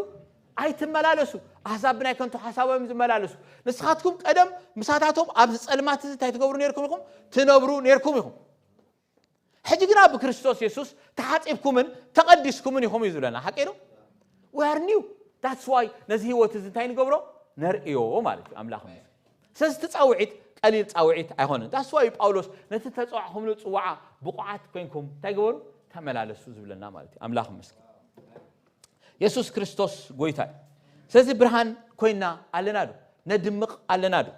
ኣይትመላለሱ ኣህዛብ ብናይ ከንቱ ሓሳቦም ዝመላለሱ ንስኻትኩም ቀደም ምሳታቶም ኣብዚ ጸልማት እዚ እንታይ ትገብሩ ነርኩም ኢኹም ትነብሩ ነርኩም ኢኹም ሕጂ ግና ብክርስቶስ የሱስ ተሓጺብኩምን ተቐዲስኩምን ኢኹም እዩ ዝብለና ሓቂ ዶ we are new that's why ነዚ ህይወት እዚ እንታይ ንገብሮ ነርእዮ ማለት እዩ ኣምላኽ ምስ ስለዚ እቲ ጻውዒት ቀሊል ጻውዒት ኣይኮነን that's why ጳውሎስ ነቲ ተጸዋዕኹምሉ ጽዋዓ ብቑዓት ኮንኩም እንታይ ግበሩ ተመላለሱ ዝብለና ማለት እዩ ኣምላኽ መስኪ የሱስ ክርስቶስ ጎይታ እዩ ስለዚ ብርሃን ኮይና ኣለና ዶ ነድምቕ ኣለና ዶ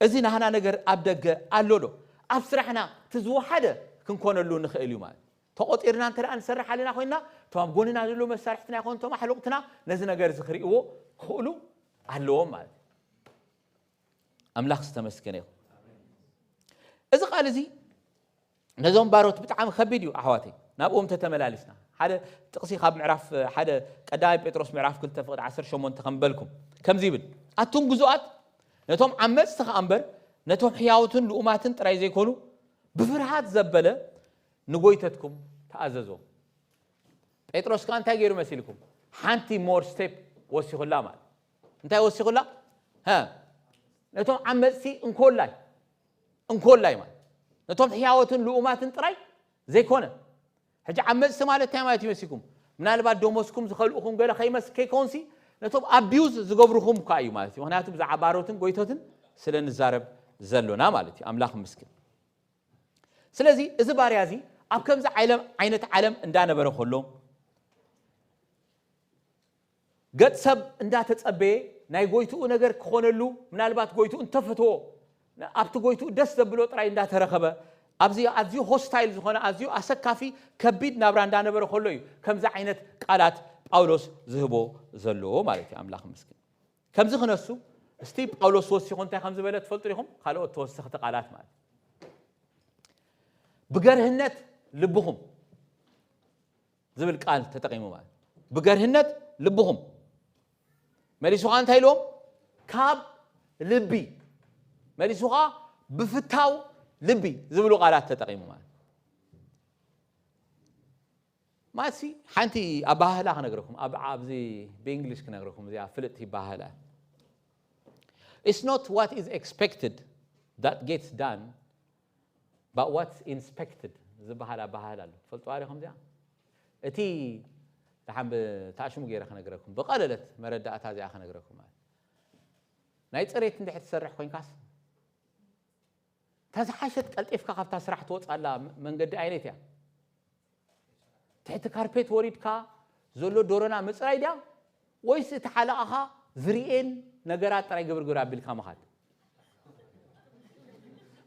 እዚ ናህና ነገር ኣብ ደገ ኣሎ ዶ? ኣብ ስራሕና እቲ ዝወሓደ ክንኮነሉ ንኽእል እዩ ማለት እዩ። ተቖጢርና እንተ ደኣ ንሰርሕ ኣለና ኮይንና፣ እቶም ኣብ ጎንና ዘለዉ መሳርሕትና ይኹን እቶም ኣሕሉቕትና ነዚ ነገር እዚ ክርእይዎ ክኽእሉ ኣለዎም ማለት እዩ። ኣምላኽ ዝተመስገነ ይኹን። እዚ ቃል እዚ ነዞም ባሮት ብጣዕሚ ከቢድ እዩ ኣሕዋተይ። ናብኦም ተተመላሊስና ሓደ ጥቕሲ ካብ ምዕራፍ ሓደ ቀዳማይ ጴጥሮስ ምዕራፍ ክልተ ፍቕዲ ዓሰርተ ሸሞንተ ከም በልኩም ከምዚ ይብል፣ ኣቱም ግዙኣት ነቶም ዓመፅቲ ከኣ እምበር ነቶም ሕያውትን ልኡማትን ጥራይ ዘይኮኑ ብፍርሃት ዘበለ ንጎይተትኩም ተኣዘዞም። ጴጥሮስ ከኣ እንታይ ገይሩ መሲልኩም? ሓንቲ ሞር ስቴፕ ወሲኹላ ማለት እንታይ ወሲኹላ? ነቶም ዓመፅቲ እንኮላይ እንኮላይ ማለት ነቶም ሕያወትን ልኡማትን ጥራይ ዘይኮነ። ሕጂ ዓመፅቲ ማለት እንታይ ማለት ይመስልኩም? ምናልባት ደሞዝኩም ዝኸልኡኹም ገለ ከይመስ ከይኮንሲ ነቶም ኣቢዩዝ ዝገብርኹም እኳ እዩ ማለት እዩ። ምክንያቱ ብዛዕባ ባሮትን ጎይቶትን ስለ ንዛረብ ዘሎና ማለት እዩ። ኣምላኽ ምስግን። ስለዚ እዚ ባርያ እዚ ኣብ ከምዚ ዓይነት ዓለም እንዳነበረ ከሎ ገጽ ሰብ እንዳተጸበየ ናይ ጎይትኡ ነገር ክኾነሉ ምናልባት ጎይትኡ እንተፈትዎ ኣብቲ ጎይትኡ ደስ ዘብሎ ጥራይ እንዳተረኸበ ኣብዚ ኣዝዩ ሆስታይል ዝኾነ ኣዝዩ ኣሰካፊ ከቢድ ናብራ እንዳነበረ ከሎ እዩ ከምዚ ዓይነት ቃላት ጳውሎስ ዝህቦ ዘለዎ ማለት እዩ። ኣምላኽ ምስግን። ከምዚ ክነሱ እስቲ ጳውሎስ ወሲኹ እንታይ ከም ዝበለ ትፈልጡ ዲኹም? ካልኦት ተወሰኽቲ ቃላት ማለት ብገርህነት ልብኹም ዝብል ቃል ተጠቂሙ ማለት ብገርህነት ልብኹም መሊሱ ኸዓ እንታይ ኢልዎም? ካብ ልቢ መሊሱ ኸዓ ብፍታው ልቢ ዝብሉ ቃላት ተጠቂሙ ማለት ማሲ ሓንቲ ኣባህላ ክነግረኩም ኣብ ኣብዚ ብእንግሊሽ ክነግረኩም እዚኣ ፍልጥቲ ይባህላ It's not what is expected that gets done but what's inspected ዝበሃል ኣባህላ ኣሎ። ትፈልጥዋ ዲኹም እዚኣ? እቲ ደሓን ብታሽሙ ገይረ ክነግረኩም ብቐለለት መረዳእታ እዚኣ ክነግረኩም ማለት ናይ ፅሬት እንድሕር ትሰርሕ ኮይንካስ እታ ዝሓሸት ቀልጢፍካ ካብታ ስራሕ ትወፅኣላ መንገዲ ዓይነት እያ። ትሕቲ ካርፔት ወሪድካ ዘሎ ዶሮና ምፅራይ ድያ ወይስ እቲ ሓለቓኻ ዝርእየን ነገራት ጥራይ ግብርግብር ኣቢልካ ምኻድ?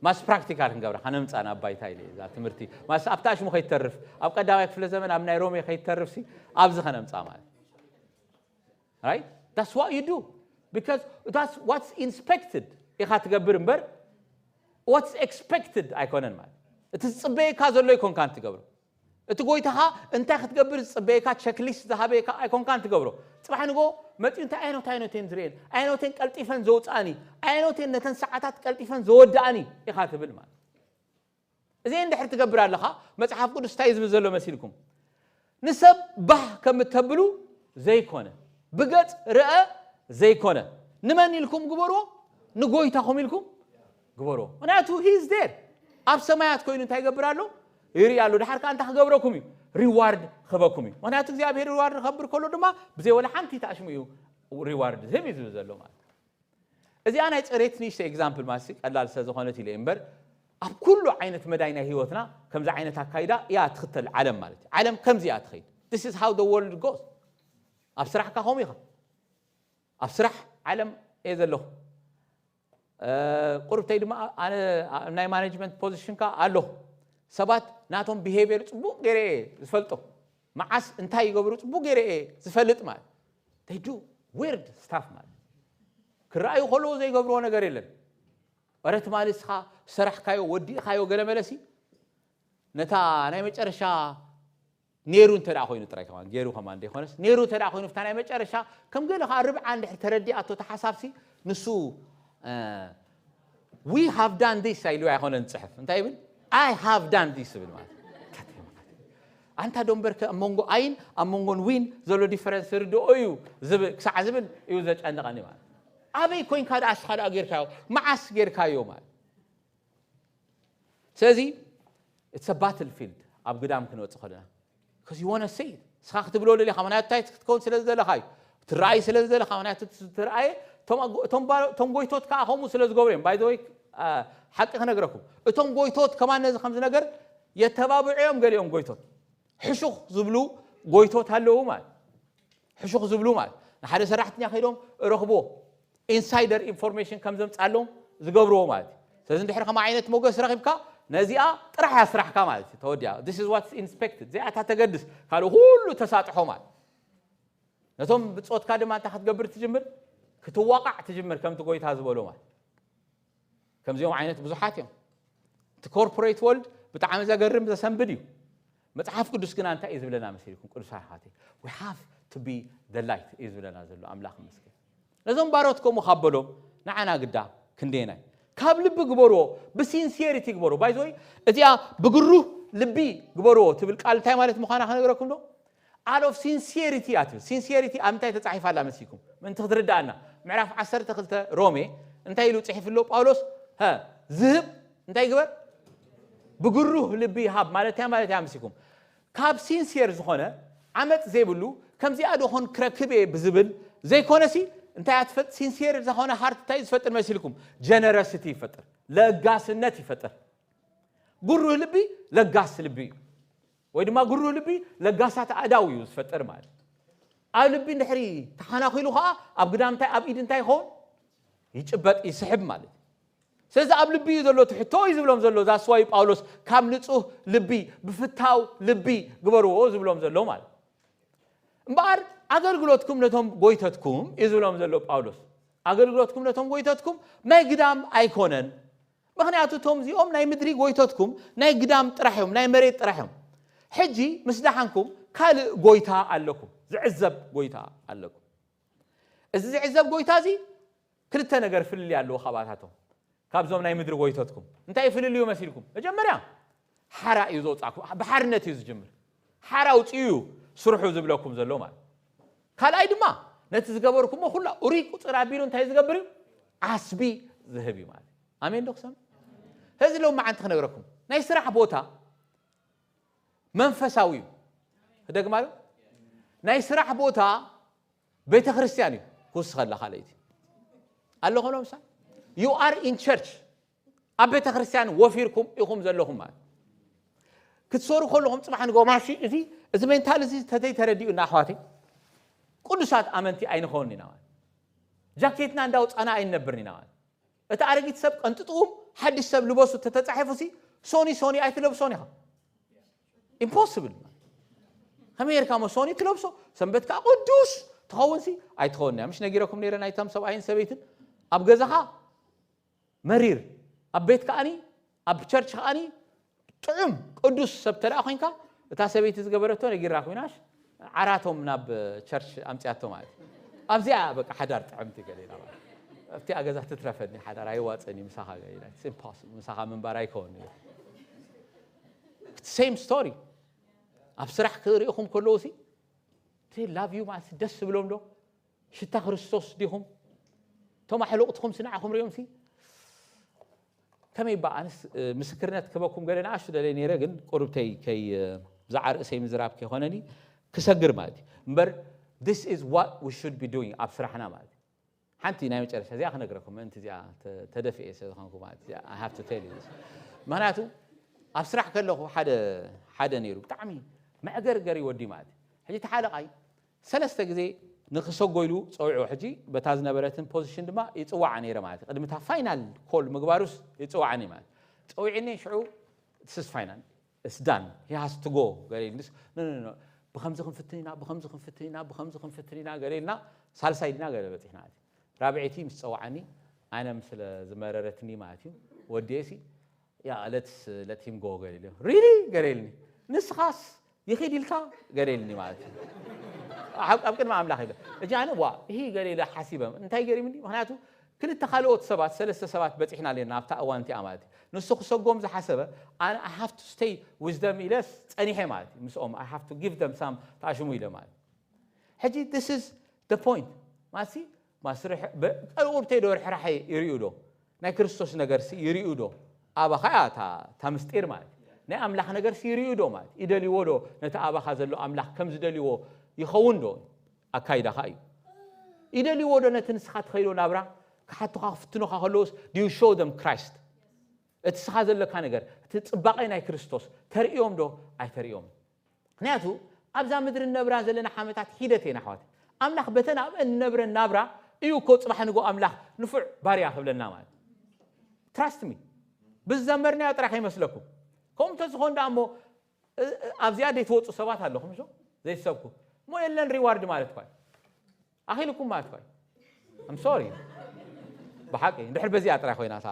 ማስ ፕራክቲካል ክንገብራ ከነምፃ ናብ ባይታ ኢለ እዛ ትምህርቲ ማስ ኣብታ ሽሙ ከይተርፍ ኣብ ቀዳማይ ክፍለ ዘመን ኣብ ናይ ሮሜ ከይተርፍ ሲ ኣብዚ ከነምፃ ማለት right that's what you do because that's what's inspected ኢኻ ትገብር እምበር what's expected ኣይኮነን ማለት እቲ ዝፅበየካ ዘሎ ኣይኮንካን ትገብሮ እቲ ጎይታኻ እንታይ ክትገብር ዝፅበየካ ቸክሊስት ዝሃበየካ ኣይኮንካን ትገብሮ ፅባሕ ንጎ መፂኡ እንታይ ኣይኖት ኣይኖቴን ዝርእየን ኣይኖቴን ቀልጢፈን ዘውፅኣኒ ኣይኖቴን ነተን ሰዓታት ቀልጢፈን ዘወድኣኒ ኢኻ ትብል ማለት እዚ እንድሕር ትገብር ኣለኻ መፅሓፍ ቅዱስ እንታይ ዝብል ዘሎ መሲልኩም ንሰብ ባህ ከም እተብሉ ዘይኮነ ብገፅ ርአ ዘይኮነ ንመን ኢልኩም ግበርዎ ንጎይታኹም ኢልኩም ግበርዎ ምክንያቱ he's there ኣብ ሰማያት ኮይኑ እንታይ ይገብር ኣሎ ይርኢ ኣሎ ድሓር ከዓ እንታይ ክገብረኩም እዩ reward ክበኩም እዩ ምክንያቱ እግዚኣብሔር reward ክኸብር ከሎ ድማ ብዘይ ወላ ሓንቲ ታሽሙ እዩ reward ዝህብ እዩ ዝብል ዘሎ ማለት እዚኣ ናይ ፅሬት ንእሽተ example ማለት ቀላል ስለ ዝኾነት ኢለ እምበር ኣብ ኩሉ ዓይነት መዳይ ናይ ህይወትና ከምዚ ዓይነት ኣካይዳ እያ ትኽተል ዓለም ማለት እዩ ዓለም ከምዚ እያ ትኸይድ this is how the world goes ኣብ ስራሕካ ከምኡ ኢኻ ኣብ ስራሕ ዓለም እየ ዘለኹ ቁርብተይ ድማ ኣነ ናይ ማኔጅመንት ፖዚሽን ካ ኣለኹ ሰባት ናቶም behavior ፅቡቅ ገይረ እየ ዝፈልጦ መዓስ እንታይ ይገብሩ ፅቡቅ ገይረ እየ ዝፈልጥ ማለት they do weird stuff ማለት ክረኣዩ ከለዉ ዘይገብርዎ ነገር የለን ረ ትማሊ እስኻ ሰራሕካዮ ወዲእኻዮ ገለ መለሲ ነታ ናይ መጨረሻ ነይሩ እንተ ደኣ ኮይኑ ጥራይ ከማን ገይሩ ከማን ዘይኮነስ ነይሩ እንተ ደኣ ኮይኑ ፍታ ናይ መጨረሻ ከም ገለ ከዓ ርብዓ እንድሕር ተረዲኣቶ ተሓሳብሲ ንሱ we have done this ኢሉ ኣይኮነን ዝፅሕፍ እንታይ ይብል I have done this ይብል ማለት ኣንታ ዶንበርከ ኣብ መንጎ ኣይን ኣብ መንጎን ዊን ዘሎ ዲፈረንስ ርድኦ እዩ ክሳዕ ዝብል እዩ ዘጨንቐኒ ማለት ኣበይ ኮይንካ ደኣ እስኻ ደኣ ጌርካዮ መዓስ ጌርካዮ ማለት ስለዚ it's a battlefield ኣብ ግዳም ክንወፅእ ከለና because you want to say it እስኻ ክትብሎ ደሊኻ ምክንያቱ እንታይ ክትከውን ስለ ዝደለኻ እዩ ትረኣይ ስለ ዝደለኻ ምክንያቱ ትረኣየ እቶም ጎይቶት ከዓ ከምኡ ስለ ዝገብሩ እዮም by the way ሓቂ ክነግረኩም እቶም ጎይቶት ከማን ነዚ ከምዚ ነገር የተባብዑዮም ገሊኦም ጎይቶት ሕሹኽ ዝብሉ ጎይቶት ኣለዉ ማለት ሕሹኽ ዝብሉ ማለት ንሓደ ሰራሕተኛ ከይዶም ረኽብዎ insider information ከም ዘምፃሎም ዝገብርዎ ማለት እዩ። ስለዚ እንድሕር ከማ ዓይነት ሞገስ ረኺብካ፣ ነዚኣ ጥራሕ እያ ስራሕካ ማለት እዩ። ተወዲኣ። This is what's inspected። እዚኣ እታ ተገድስ፣ ካልእ ኩሉ ተሳጥሖ ማለት። ነቶም ብጾትካ ድማ እንታይ ክትገብር ትጅምር? ክትዋቃዕ ትጅምር፣ ከምቲ ጎይታ ዝበሎ ማለት። ከምዚኦም ዓይነት ብዙሓት እዮም። እቲ ኮርፖሬት ወርልድ ብጣዕሚ ዘገርም ዘሰንብድ እዩ። መጽሓፍ ቅዱስ ግና እንታይ እዩ ዝብለና መሲልኩም ቅዱሳን ኣሕዋተይ? We have to be the light እዩ ዝብለና ዘሎ። ኣምላኽ ይመስገን። ነዞም ባሮት ከምኡ ካብ በሎም፣ ንዓና ግዳ ክንደየናይ? ካብ ልቢ ግበርዎ፣ ብሲንሲሪቲ ግበርዎ። ባይዘወይ እዚኣ ብግሩህ ልቢ ግበርዎ ትብል ቃል እንታይ ማለት ምዃና ክነግረኩም ዶ? Out of sincerity እያ ትብል። ሲንሲሪቲ ኣብ እንታይ ተጻሒፋ ኣላ መሲልኩም? ምእንቲ ክትርድኣና፣ ምዕራፍ ዓሰርተ ክልተ ሮሜ እንታይ ኢሉ ጽሒፍሎ ጳውሎስ? ዝህብ እንታይ ግበር? ብግሩህ ልቢ ይሃብ ማለት እያ ማለት እያ መሲልኩም። ካብ ሲንሲር ዝኾነ ዓመጽ ዘይብሉ፣ ከምዚኣ ዶ ኾን ክረክብ እየ ብዝብል ዘይኮነሲ፣ እንታይ እያ ትፈጥ? ሲንሲር ዝኾነ ሃርት እንታይ እዩ ዝፈጥር መሲልኩም? ጀነረሲቲ ይፈጥር፣ ለጋስነት ይፈጥር። ግሩህ ልቢ ለጋስ ልቢ እዩ። ወይ ድማ ግሩህ ልቢ ለጋሳት ኣእዳው እዩ ዝፈጥር ማለት። ኣብ ልቢ እንድሕሪ ተሓናኺሉ ኸዓ ኣብ ግዳም እንታይ፣ ኣብ ኢድ እንታይ ይኸውን? ይጭበጥ፣ ይስሕብ ማለት። ስለዚ ኣብ ልቢ እዩ ዘሎ እቲ ሕቶ እዩ ዝብሎም ዘሎ። That's why ጳውሎስ ካብ ንጹህ ልቢ፣ ብፍታው ልቢ ግበርዎ ዝብሎም ዘሎ ማለት። እምበኣር ኣገልግሎትኩም ነቶም ጎይተትኩም እዩ ዝብሎም ዘሎ ጳውሎስ። ኣገልግሎትኩም ነቶም ጎይተትኩም ናይ ግዳም ኣይኮነን። ምኽንያቱ እቶም እዚኦም ናይ ምድሪ ጎይተትኩም ናይ ግዳም ጥራሕ እዮም፣ ናይ መሬት ጥራሕ እዮም። ሕጂ ምስ ደሓንኩም ካልእ ጎይታ ኣለኩም፣ ዝዕዘብ ጎይታ ኣለኩም። እዚ ዝዕዘብ ጎይታ እዚ ክልተ ነገር ፍልልይ ኣለዎ ካባታቶም፣ ካብዞም ናይ ምድሪ ጎይተትኩም። እንታይ ፍልልዩ መሲልኩም? መጀመርያ ሓራ እዩ ዘውጻእኩም፣ ብሓርነት እዩ ዝጅምር። ሓራ ኣውጽኡ እዩ ስርሑ ዝብለኩም ዘሎ ማለት። ካልኣይ ድማ ነቲ ዝገበርኩሞ ኩላ ኡሩይ ቁጽር ኣቢሉ እንታይ ዝገብር እዩ? ዓስቢ ዝህብ እዩ ማለት። ኣሜን ዶ ክሰም? ሕዚ ሎም መዓንቲ ክነግረኩም፣ ናይ ስራሕ ቦታ መንፈሳዊ እዩ። ክደግማ ዶ? ናይ ስራሕ ቦታ ቤተ ክርስቲያን እዩ። ክውስኸላ ካልኣይቲ ኣሎ ኾኖ ምሳ you are in church፣ ኣብ ቤተ ክርስቲያን ወፊርኩም ኢኹም ዘለኹም ማለት። ክትሰሩ ከለኹም ጽባሕ ንግሆ ማሺ፣ እዚ፣ እዚ ሜንታል እዚ ተተይ ተረዲኡና ኣሕዋተይ፣ ቅዱሳት ኣመንቲ ኣይንኸውን ኢና ማለት። ጃኬትና እንዳውጻና ኣይንነብርን ኢና ማለት። እቲ ኣረጊት ሰብ ቀንጥጥዎም፣ ሓድሽ ሰብ ልበሱ ተተጻሒፉ ሲ፣ ሶኒ ሶኒ ኣይትለብሶን ኢኻ። ኢምፖስብል። ከመይ ጌርካ ሞ ሶኒ ትለብሶ? ሰንበት ከኣ ቅዱስ ትኸውን ሲ ኣይትኸውን እያ። ምሽ ነጊረኩም ነይረ ናይቶም ሰብኣይን ሰበይትን ኣብ ገዛኻ መሪር፣ ኣብ ቤት ከኣኒ፣ ኣብ ቸርች ከኣኒ ጥዑም ቅዱስ ሰብ ተደኣ ኮይንካ፣ እታ ሰበይቲ ዝገበረቶ ነጊራ ኮይናሽ ዓራቶም ናብ ቸርች ኣምጽያቶ ማለት እዩ። ኣብዚኣ በቃ ሓዳር ጥዕምቲ ገለ ኢና ማለት። ኣብቲ ኣገዛ ትትረፈኒ ሓዳር ኣይዋጸኒ ምሳኻ ገለ ኢላ። It's impossible። ምሳኻ ምንባር ኣይከውን። Same story። ኣብ ስራሕ ክርእኹም ከለዉ ሲ they love you ማለት ደስ ዝብሎም ዶ? ሽታ ክርስቶስ ዲኹም? እቶም ኣሕሉቕትኹም ሲ ንዓኹም ሪኦም ሲ ከመይ ባ ኣንስ ምስክርነት ክበኩም ገለ ንኣሽቱ ደለየ ነይረ፣ ግን ቁሩብተይ ከይ ብዛዕባ ርእሰይ ምዝራብ ከይኮነኒ ክሰግር ማለት እዩ እምበር። This is what we should be doing ኣብ ስራሕና ማለት እዩ። ሓንቲ ናይ መጨረሻ እዚኣ ክነግረኩም፣ ምእንቲ እዚኣ ተ- ተደፊኤ ስለ ዝኾንኩ ማለት እዩ። I have to tell you this። ምክንያቱ ኣብ ስራሕ ከለኹ ሓደ ሓደ ነይሩ ብጣዕሚ መዕገርገሪ ወዲ ማለት እዩ። ሕጂ ተሓለቓይ ሰለስተ ግዜ ንክሰጎ ኢሉ ጸዊዑ። ሕጂ በታ ዝነበረትን ፖዚሽን ድማ ይጽዋዓ ነይረ ማለት እዩ። ቅድሚ እታ ፋይናል ኮል ምግባሩስ ይጽዋዓኒ ማለት እዩ። ጸዊዕኒ ሽዑ ስስ ፋይናል ስዳን ሂ ሃስ ትጎ ገለ ኢልንስ ኖ ኖ ኖ ብከምዚ ክንፍትን ኢና ብከምዚ ክንፍትን ኢና ብከምዚ ክንፍትን ኢና ገለ ኢልና ሳልሳይ ዲና ገለ በፂሕና ማለት እዩ። ራብዐይቲ ምስ ጸዋዓኒ ኣነ ስለ ዝመረረትኒ ማለት እዩ። ወዲኤሲ ያ let's let him go ገለ ኢለ ሪሊ ገለ ኢልኒ። ንስኻስ ይኺድ ኢልካ ገለ ኢልኒ ማለት እዩ። ኣብ ኣብ ቅድሚ ኣምላኽ ኢለ እጂ ኣነ ዋ ይሂ ገለ ኢለ ሓሲበ እንታይ ገሪምኒ ምክንያቱ ክልተ ካልኦት ሰባት ሰለስተ ሰባት በፂሕና ኣለና ኣብታ እዋን እቲኣ ማለት እዩ። ንሱ ክሰጎም ዝሓሰበ ኣነ I have to stay with them ኢለስ ጸኒሐ ማለት እዩ። ምስኦም I have to give them some ተኣሽሙ ኢለ ማለት እዩ። ሕጂ this is the point ማሲ ማስርሕ ቀልቁርተይ ዶ ርሕራሐ ይርእዩ ዶ ናይ ክርስቶስ ነገር ሲ ይርእዩ ዶ? ኣባኻ እያ እታ እታ ምስጢር ማለት እዩ። ናይ ኣምላኽ ነገር ሲ ይርእዩ ዶ ማለት ይደልይዎ ዶ? ነቲ ኣባኻ ዘሎ ኣምላኽ ከም ዝደልይዎ ይኸውን ዶ? ኣካይዳኻ እዩ። ይደልይዎ ዶ ነቲ ንስኻ ትኸይዶ ናብራ ክሓቱኻ ክፍትኑኻ ከለውስ do you show them Christ? እቲ ስኻ ዘለካ ነገር እቲ ጽባቐ ናይ ክርስቶስ ተርእዮም ዶ ኣይተርእዮም? ምክንያቱ ኣብዛ ምድሪ ንነብራ ዘለና ሓመታት ሒደት እየን ኣሕዋት። ኣምላኽ በተን ኣብአን ንነብረን ናብራ እዩ እኮ ጽባሕ ንጎ ኣምላኽ ንፉዕ ባርያ ክብለና ማለት Trust me. ብዝዘመርናዮ ጥራሕ ይመስለኩም። ከምኡ እንተዝኾን ደኣ እሞ፣ እ- እ- ኣብዚኣ ዘይትወፁ ሰባት ኣለኹም ዶ? ዘይትሰብኩ እሞ የለን reward ማለት እኳ እዩ። ኣኺልኩም ማለት እኳ እዩ። I'm sorry። ብሓቂ እንድሕር በዚኣ ጥራይ ኮይና እታ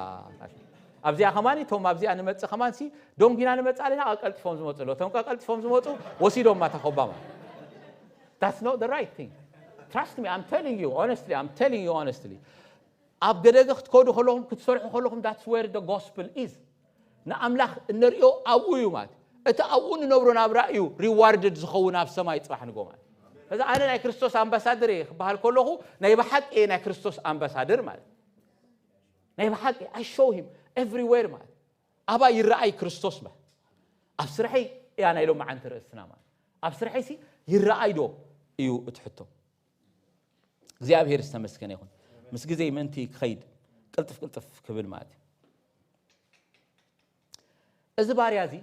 ኣብዚኣ ከማን እቶም ኣብዚኣ ንመፅእ ከማን ሲ ደንጉና ንመፅእ ኣለና። ቀልጢፎም ዝመፁ ኣለዉ። እቶም ቀልጢፎም ዝመፁ ወሲዶም ማታ ኮባ ማለት። That's not the right thing. Trust me, I'm telling you honestly, I'm telling you honestly. ኣብ ገደገ ክትከዱ ከለኹም ክትሰርሑ ከለኹም that's where the gospel is. ንኣምላኽ እንርእዮ ኣብኡ እዩ ማለት። እቲ ኣብኡ ንነብሮ ናብራ እዩ rewarded ዝኸውን ኣብ ሰማይ ጽባሕ ንጎ ማለት። እዚ ኣነ ናይ ክርስቶስ ኣምባሳደር እየ ክበሃል ከለኹ ናይ ብሓቂ እየ ናይ ክርስቶስ ኣምባሳደር ማለት። ናይ ብሓቂ I show him everywhere ማለት። ኣባይ ይረኣይ ክርስቶስ ማለት። ኣብ ስርሐይ እያ ናይ ሎማዓንቲ ርእስትና ማለት። ኣብ ስርሐይ ሲ ይረኣይ ዶ እዩ እቲ ሕቶ። እግዚኣብሔር ዝተመስገነ ይኹን። ምስ ግዜ ምእንቲ ክኸይድ ቅልጥፍ ቅልጥፍ ክብል ማለት እዩ። እዚ ባርያ እዚ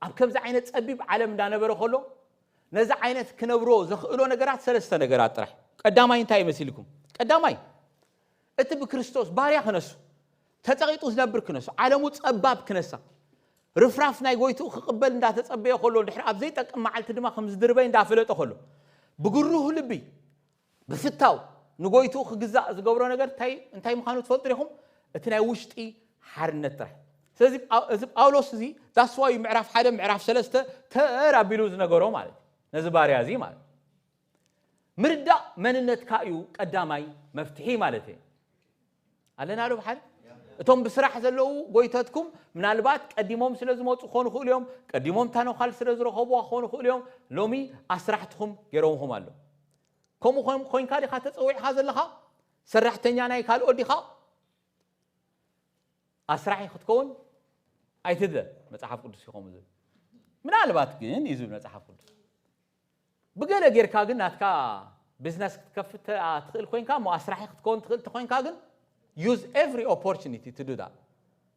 ኣብ ከምዚ ዓይነት ጸቢብ ዓለም እንዳነበረ ከሎ ነዚ ዓይነት ክነብሮ ዘኽእሎ ነገራት ሰለስተ ነገራት ጥራሕ። ቀዳማይ እንታይ ይመስልኩም? ቀዳማይ እቲ ብክርስቶስ ባርያ ክነሱ፣ ተጸቒጡ ዝነብር ክነሱ፣ ዓለሙ ጸባብ ክነሳ፣ ርፍራፍ ናይ ጎይትኡ ክቕበል እንዳተጸበየ ከሎ ድሕሪ ኣብ ዘይጠቅም መዓልቲ ድማ ከም ዝድርበይ እንዳፈለጠ ከሎ ብግሩህ ልቢ ብፍታው ንጎይትኡ ክግዛእ ዝገብሮ ነገር እንታይ እንታይ ምዃኑ ትፈልጡ ዲኹም? እቲ ናይ ውሽጢ ሓርነት ጥራሕ። ስለዚ ጳው- እዚ ጳውሎስ እዚ that's why ምዕራፍ ሓደ ምዕራፍ ሰለስተ ተር ኣቢሉ ዝነገሮ ማለት እዩ። ነዚ ባርያ እዚ ማለት ምርዳእ መንነትካ እዩ ቀዳማይ መፍትሒ ማለት እዩ። ኣለና ዶ ብሓደ? እቶም ብስራሕ ዘለዉ ጎይተትኩም ምናልባት ቀዲሞም ስለ ዝመፁ ክኾኑ ይኽእሉ እዮም። ቀዲሞም ታኖካል ስለ ዝረኸብዋ ክኾኑ ይኽእሉ እዮም። ሎሚ ኣስራሕትኹም ገይሮምኹም ኣሎ። ከምኡ ኮይን- ኮይንካ ዲኻ ተፀዊዕኻ ዘለኻ? ሰራሕተኛ ናይ ካልኦት ዲኻ? ኣስራሒ ክትከውን ኣይትድለ። መፅሓፍ ቅዱስ እዩ ከምኡ ዝብል። ምናልባት ግን እዩ ዝብል መፅሓፍ ቅዱስ። ብገለ ጌርካ ግን ናትካ ቢዝነስ ክትከፍት ተ- ትኽእል ኮይንካ እሞ ኣስራሒ ክትከውን ትኽእል ተኮይንካ ግን use every opportunity to do that።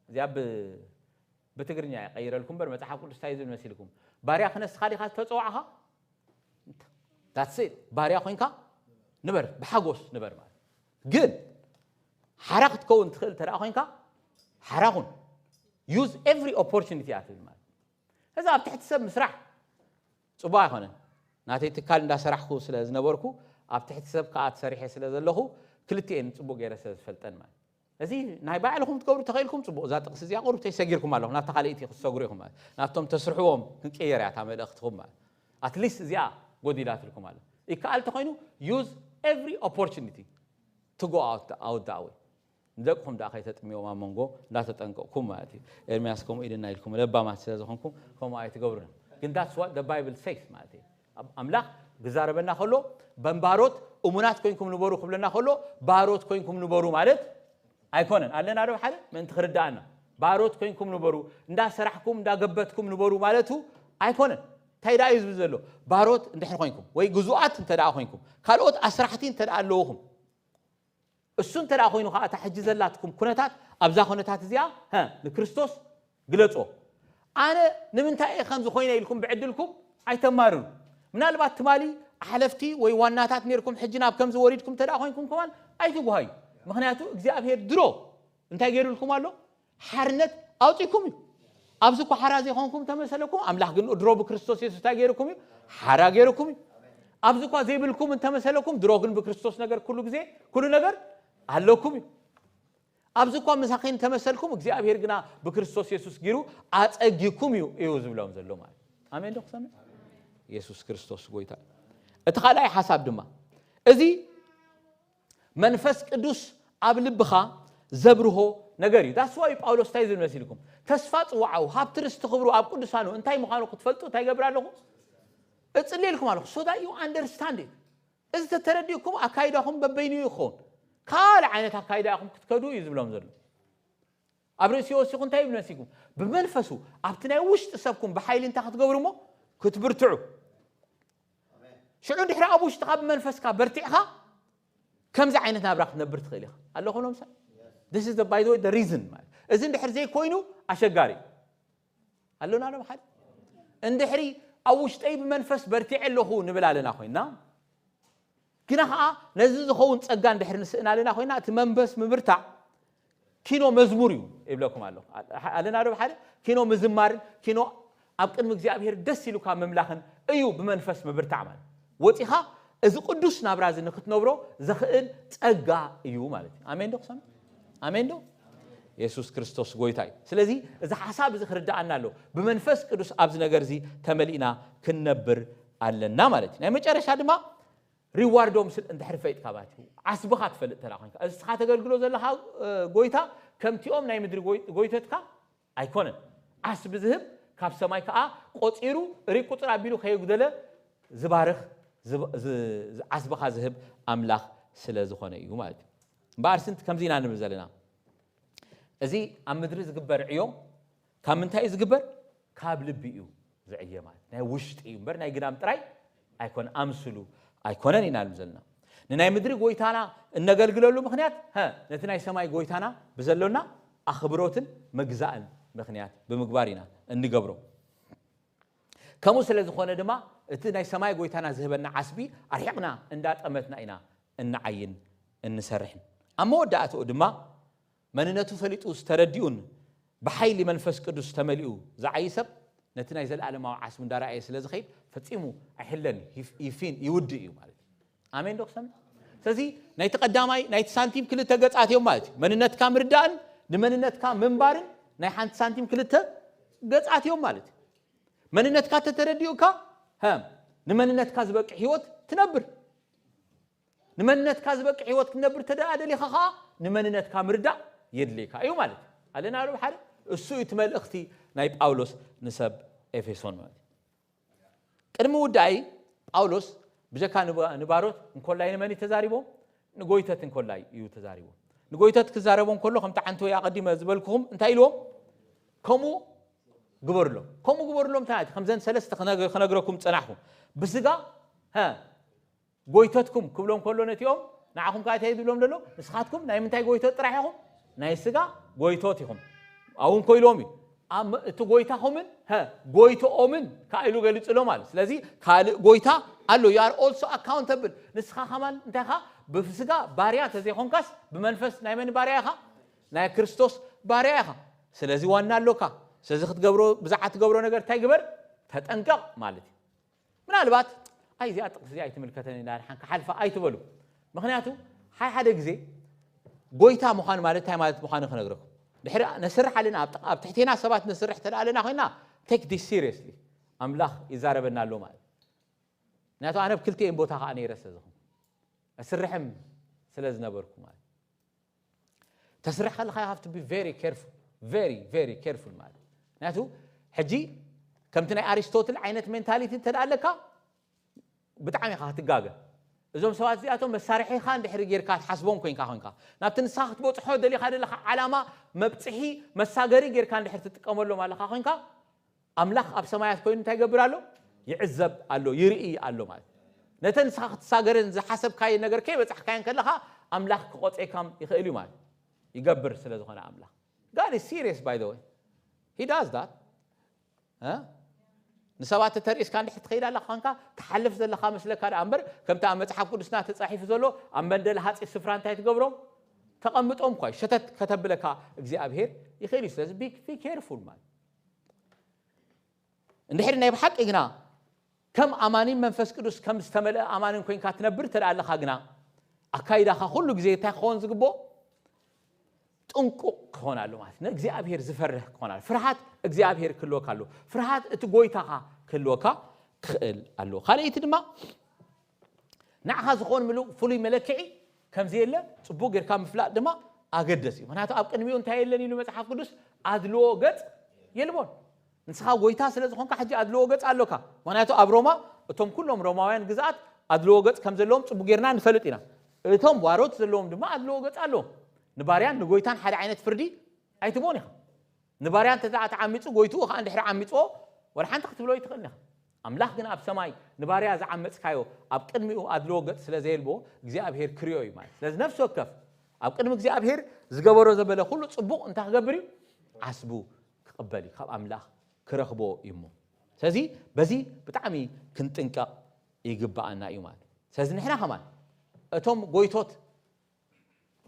እዚኣ ብ- ብትግርኛ ይቀይረልኩም እምበር መፅሓፍ ቅዱስ እንታይ ዝብል መሲልኩም? ባርያ ክነስኻ ዲኻ ዝተፀዋዕኻ? That's it። ባርያ ኮይንካ ንበር፣ ብሓጎስ ንበር ማለት ግን ሓራ ክትከውን ትኽእል ተደኣ ኮይንካ ሓራ ኩን። Use every opportunity እያ ትብል ማለት። እዚ ኣብ ትሕቲ ሰብ ምስራሕ ፅቡቅ ኣይኮነን። ናተይ ትካል እንዳሰራሕኩ ስለ ዝነበርኩ ኣብ ትሕቲ ሰብ ከዓ ተሰሪሐ ስለ ዘለኹ ክልቲኤን ፅቡቅ ገይረ ስለ ዝፈልጠን ማለት። እዚ ናይ ባዕልኹም ክትገብሩ ተኽኢልኩም ፅቡቅ። እዛ ጥቅሲ እዚኣ ቁሩብ ተይሰጊርኩም ኣለኹም ናብታ ካልእቲ ክትሰግሩ ኢኹም ማለት ናብቶም ተስርሕዎም ክንቅየር እያ እታ መልእኽትኹም ማለት። At least እዚኣ ጎዲላትልኩም ኣለ። ይከኣል ተኮይኑ use every opportunity to go out out that way። ንደቅኹም ደኣ ከይተጥምዮም ኣብ መንጎ እንዳተጠንቀቕኩም ማለት እዩ። ኤርምያስ ከምኡ ኢልና ኢልኩም ለባማት ስለ ዝኾንኩም ከምኡ ኣይትገብሩን። ግን that's what the Bible says ማለት እዩ። ኣብ- ኣምላኽ ክዛረበና ከሎ በንባሮት እሙናት ኮይንኩም ንበሩ ክብለና ከሎ ባሮት ኮይንኩም ንበሩ ማለት ኣይኮነን። ኣለና ዶ ሓደ ምእንቲ ክርዳእና ባሮት ኮይንኩም ንበሩ እንዳሰራሕኩም እንዳገበትኩም ንበሩ ማለቱ ኣይኮነን። እንታይ ደኣ እዩ ዝብል ዘሎ? ባሮት እንድሕር ኮይንኩም ወይ ግዙኣት እንተ ደኣ ኮይንኩም ካልኦት ኣስራሕቲ እንተ ደኣ ኣለውኹም እሱ እንተ ደኣ ኮይኑ ከዓ እታ ሕጂ ዘላትኩም ኩነታት ኣብዛ ኩነታት እዚኣ ሀ ንክርስቶስ ግለጾ። ኣነ ንምንታይ እየ ከምዚ ኮይነ ኢልኩም ብዕድልኩም ኣይተማርሩ። ምናልባት ትማሊ ኣሕለፍቲ ወይ ዋናታት ነርኩም ሕጂ ናብ ከምዚ ወሪድኩም እንተ ደኣ ኮይንኩም ከማን ኣይትጓሃዩ። ምክንያቱ እግዚኣብሔር ድሮ እንታይ ገይሩልኩም ኣሎ? ሓርነት ኣውፂኩም እዩ። ኣብዚ እኳ ሓራ ዘይኮንኩም ተመሰለኩም ኣምላኽ ግን ድሮ ብክርስቶስ የሱስ እንታይ ገይሩኩም እዩ? ሓራ ገይሩኩም እዩ። ኣብዚ እኳ ዘይብልኩም እንተመሰለኩም ድሮ ግን ብክርስቶስ ነገር ኩሉ ግዜ ኩሉ ነገር ኣለኩም እዩ። ኣብዚ እኳ መሳኺን ተመሰልኩም እግዚኣብሔር ግና ብክርስቶስ የሱስ ጊሩ ኣፀጊኩም እዩ እዩ ዝብሎም ዘሎ ማለት። ኣሜን ዶ ክሰምዕ? የሱስ ክርስቶስ ጎይታ እዩ። እቲ ካልኣይ ሓሳብ ድማ እዚ መንፈስ ቅዱስ ኣብ ልብኻ ዘብርሆ ነገር እዩ። That's why ጳውሎስ እንታይ ዝብል መሲልኩም? ተስፋ ጽዋዓው ሃብቲ ርስቲ ክብሩ ኣብ ቅዱሳኑ እንታይ ምዃኑ ክትፈልጡ እንታይ ይገብር ኣለኹ? እጽልየልኩም ኣለኹ። So that you understand it። እዚ ተተረዲእኩም ኣካይዳኹም በበይኑ ይኸውን። ካልእ ዓይነት ኣካይዳ ኢኹም ክትከዱ እዩ ዝብሎም ዘሎ። ኣብ ርእሲ ወሲኹ እንታይ ይብል መሲልኩም? ብመንፈሱ ኣብቲ ናይ ውሽጢ ሰብኩም ብሓይሊ እንታይ ክትገብሩ እሞ ክትብርትዑ። ሽዑ እንድሕሪ ኣብ ውሽጥኻ ብመንፈስካ በርቲዕኻ ከምዚ ዓይነት ናብራ ክትነብር ትኽእል ኢኻ። ኣለኹ ኖምሳ? This is the, by the way, the reason ማለት። እዚ እንድሕር ዘይኮይኑ ኣሸጋሪ እዩ። ኣሎና ሎም ሓደ? እንድሕሪ ኣብ ውሽጠይ ብመንፈስ በርቲዐ ኣለኹ ንብል ኣለና ኮይና ግና ኸዓ ነዚ ዝኸውን ጸጋ እንድሕር ንስእን ኣለና ኮይና እቲ መንፈስ ምብርታዕ ኪኖ መዝሙር እዩ ይብለኩም ኣለኹ። ኣለና ዶ ሓደ ኪኖ ምዝማርን ኪኖ ኣብ ቅድሚ እግዚኣብሔር ደስ ኢሉካ ምምላኽን እዩ ብመንፈስ ምብርታዕ ማለት። ወጺኻ እዚ ቅዱስ ናብራ እዚ ንክትነብሮ ዘኽእል ጸጋ እዩ ማለት እዩ። ኣሜን ዶ ክሰምዕ? ኣሜን ዶ? የሱስ ክርስቶስ ጎይታ እዩ። ስለዚ እዚ ሓሳብ እዚ ክርድኣና ኣለዎ። ብመንፈስ ቅዱስ ኣብዚ ነገር እዚ ተመሊእና ክንነብር ኣለና ማለት እዩ። ናይ መጨረሻ ድማ ሪዋርዶም ስል እንድሕር ፈይጥካ ማለት እዩ። ዓስብኻ ትፈልጥ ተላ ኮይንካ። እዚ እስኻ ተገልግሎ ዘለኻ ጎይታ ከምቲኦም ናይ ምድሪ ጎይተትካ ኣይኮነን። ዓስቢ ዝህብ ካብ ሰማይ ከዓ ቆፂሩ ሪቅ ቁፅር ኣቢሉ ከየጉደለ ዝባርኽ ዓስብኻ ዝህብ ኣምላኽ ስለ ዝኾነ እዩ ማለት እዩ። እምበኣር ስንት ከምዚ ኢና ንብል ዘለና። እዚ ኣብ ምድሪ ዝግበር ዕዮ ካብ ምንታይ እዩ ዝግበር? ካብ ልቢ እዩ ዝዕየ ማለት ናይ ውሽጢ እዩ እምበር ናይ ግዳም ጥራይ ኣይኮነ ኣምስሉ ኣይኮነን ኢና ንብል ዘለና። ንናይ ምድሪ ጎይታና እነገልግለሉ ምክንያት ነቲ ናይ ሰማይ ጎይታና ብዘሎና ኣኽብሮትን ምግዛእን ምክንያት ብምግባር ኢና እንገብሮ። ከምኡ ስለ ዝኾነ ድማ እቲ ናይ ሰማይ ጎይታና ዝህበና ዓስቢ ኣርሒቕና እንዳጠመትና ኢና እንዓይን እንሰርሕን። ኣብ መወዳእትኡ ድማ መንነቱ ፈሊጡ ዝተረዲኡን ብሓይሊ መንፈስ ቅዱስ ተመሊኡ ዝዓይ ሰብ ነቲ ናይ ዘለኣለማዊ ዓስቢ እንዳረኣየ ስለ ዝኸይድ ፈጺሙ ኣይሕለን ይፊን ይውድእ እዩ ማለት እዩ። ኣሜን ዶ ክሰምዕ? ስለዚ ናይቲ ቀዳማይ ናይቲ ሳንቲም ክልተ ገጻት እዮም ማለት እዩ። መንነትካ ምርዳእን ንመንነትካ ምንባርን ናይ ሓንቲ ሳንቲም ክልተ ገጻት እዮም ማለት እዩ። መንነትካ ተተረዲኡካ ንመንነትካ ዝበቅዕ ህይወት ትነብር። ንመንነትካ ዝበቅዕ ህይወት ክትነብር ተደኣ ደሊኻ ኸዓ ንመንነትካ ምርዳእ የድልየካ እዩ ማለት እዩ። ኣለና ዶ ሓደ እሱ እዩ እቲ መልእኽቲ ናይ ጳውሎስ ንሰብ ኤፌሶን ማለት እዩ። ቅድሚ ውዳይ ጳውሎስ ብጀካ ንባሮት እንኮላይ ንመን እዩ ተዛሪቦም? ንጎይተት እንኮላይ እዩ ተዛሪቦም። ንጎይተት ክዛረቦም ከሎ ከምቲ ዓንተ ወይ ኣቐዲመ ዝበልኩኹም እንታይ ኢልዎም? ከምኡ ግበርሎም። ከምኡ ግበርሎም እንታይ ማለት ከምዘን ሰለስተ ክነግረኩም ጸናሕኩም። ብስጋ ጎይተትኩም ክብሎም ከሎ ነቲኦም ንዓኹም ከዓ እንታይ ዝብሎም ዘሎ? ንስኻትኩም ናይ ምንታይ ጎይቶት ጥራሕ ኢኹም? ናይ ስጋ ጎይቶት ኢኹም። ኣብኡ እንኮ ኢልዎም እዩ። እቲ ጎይታኹምን ጎይቶኦምን ከዓ ኢሉ ገሊጹሎም ኣሎ። ስለዚ ካልእ ጎይታ ኣሎ። You are also accountable። ንስኻ ከማን እንታይ ኢኻ? ብስጋ ባርያ ተዘይኮንካስ ብመንፈስ ናይ መን ባርያ ኢኻ? ናይ ክርስቶስ ባርያ ኢኻ። ስለዚ ዋና ኣሎካ። ስለዚ ክትገብሮ ብዛዕባ ትገብሮ ነገር እንታይ ግበር? ተጠንቀቕ ማለት እዩ። ምናልባት ኣይ እዚኣ ጥቕስ እዚኣ ኣይትምልከተን ኢና ሓን ክሓልፋ ኣይትበሉ። ምክንያቱ ሓይ ሓደ ግዜ ጎይታ ምዃን ማለት እንታይ ማለት ምዃኑ ክነግረኩም። ድሕሪ ነስርሕ ኣለና ኣብ ትሕቴና ሰባት ነስርሕ ተለኣለና ኮይና take this seriously ኣምላኽ ይዛረበና ኣሎ ማለት። ምክንያቱ ኣነ ኣብ ክልቲኤን ቦታ ከዓ ነይረ ስለ ዝኾንኩ እስርሕም ስለ ዝነበርኩ ማለት ተስርሕ ከለካ you have to be very careful very very careful ማለት ምክንያቱ ሕጂ ከምቲ ናይ ኣሪስቶትል ዓይነት ሜንታሊቲ እንተ ኣለካ ብጣዕሚ ኢኻ ክትጋገ። እዞም ሰባት እዚኣቶም መሳርሒኻ እንድሕሪ ጌርካ ትሓስቦም ኮይንካ ኮይንካ ናብቲ ንስኻ ክትበፅሖ ደሊኻ ዘለኻ ዓላማ መብፅሒ መሳገሪ ጌርካ እንድሕር ትጥቀመሎም ኣለኻ ኮይንካ ኣምላኽ ኣብ ሰማያት ኮይኑ እንታይ ይገብር ኣሎ? ይዕዘብ ኣሎ፣ ይርኢ ኣሎ ማለት። ነተን ንስኻ ክትሳገረን ዝሓሰብካየን ነገር ከይበጻሕካየን ከለኻ ኣምላኽ ክቆጸካም ይኽእል እዩ ማለት። ይገብር ስለ ዝኾነ ኣምላኽ። God is serious by the way. He does that. ንሰባት ተተርእስካ እንድሕር ትኸይድ ኣለኻ ኮንካ ትሓልፍ ዘለኻ መስለካ ደኣ እምበር ከምቲ ኣብ መጽሓፍ ቅዱስና ተጻሒፉ ዘሎ ኣብ መንደል ሃጺ ስፍራ እንታይ ትገብሮም? ተቐምጦም እኳ ሸተት ከተብለካ እግዚኣብሄር ይኽእል እዩ። ስለዚ be careful ማለት እንድሕር ናይ ብሓቂ ግና ከም ኣማኒን መንፈስ ቅዱስ ከም ዝተመልአ ኣማንን ኮይንካ ትነብር እንተ ኣለኻ ግና ኣካይዳኻ ኩሉ ግዜ እንታይ ክኸውን ዝግብኦ? ጥንቁቕ ክኾን ኣሎ ማለት ንእግዚኣብሔር ዝፈርህ ክኾን ኣሎ። ፍርሃት እግዚኣብሔር ክህልወካ ኣሎ። ፍርሃት እቲ ጎይታኻ ክህልወካ ክኽእል ኣሎ። ካልኣይቲ ድማ ንዓኻ ዝኾን ምሉእ ፍሉይ መለክዒ ከምዘየለ ጽቡቕ ጌርካ ምፍላጥ ድማ ኣገደስ እዩ። ምክንያቱ ኣብ ቅድሚኡ እንታይ የለን ኢሉ መጽሓፍ ቅዱስ ኣድልዎ ገጽ የልቦን። ንስኻ ጎይታ ስለ ዝኾንካ ሕጂ ኣድልዎ ገጽ ኣሎካ። ምክንያቱ ኣብ ሮማ እቶም ኩሎም ሮማውያን ግዝኣት ኣድልዎ ገጽ ከም ዘለዎም ጽቡቕ ጌርና ንፈልጥ ኢና። እቶም ዋሮት ዘለዎም ድማ ኣድልዎ ገጽ ኣለዎም። ንባርያን ንጎይታን ሓደ ዓይነት ፍርዲ ኣይትቦን ኢኻ። ንባርያ እንተ ተዓሚጹ ጎይትኡ ኸዓ እንድሕሪ ዓሚጽዎ ወላ ሓንቲ ክትብሎ ኣይትኽእልን ኢኻ። ኣምላኽ ግን ኣብ ሰማይ ንባርያ ዝዓመጽካዮ ኣብ ቅድሚኡ ኣድልዎ ገጽ ስለ ዘየልቦ እግዚኣብሄር ክሪኦ እዩ ማለት። ስለዚ ነፍሲ ወከፍ ኣብ ቅድሚ እግዚኣብሄር ዝገበሮ ዘበለ ኩሉ ጽቡቕ እንታይ ክገብር እዩ? ዓስቡ ክቕበል እዩ፣ ካብ ኣምላኽ ክረኽቦ እዩ እሞ። ስለዚ በዚ ብጣዕሚ ክንጥንቀቕ ይግብኣና እዩ ማለት። ስለዚ ንሕና ከማን እቶም ጎይቶት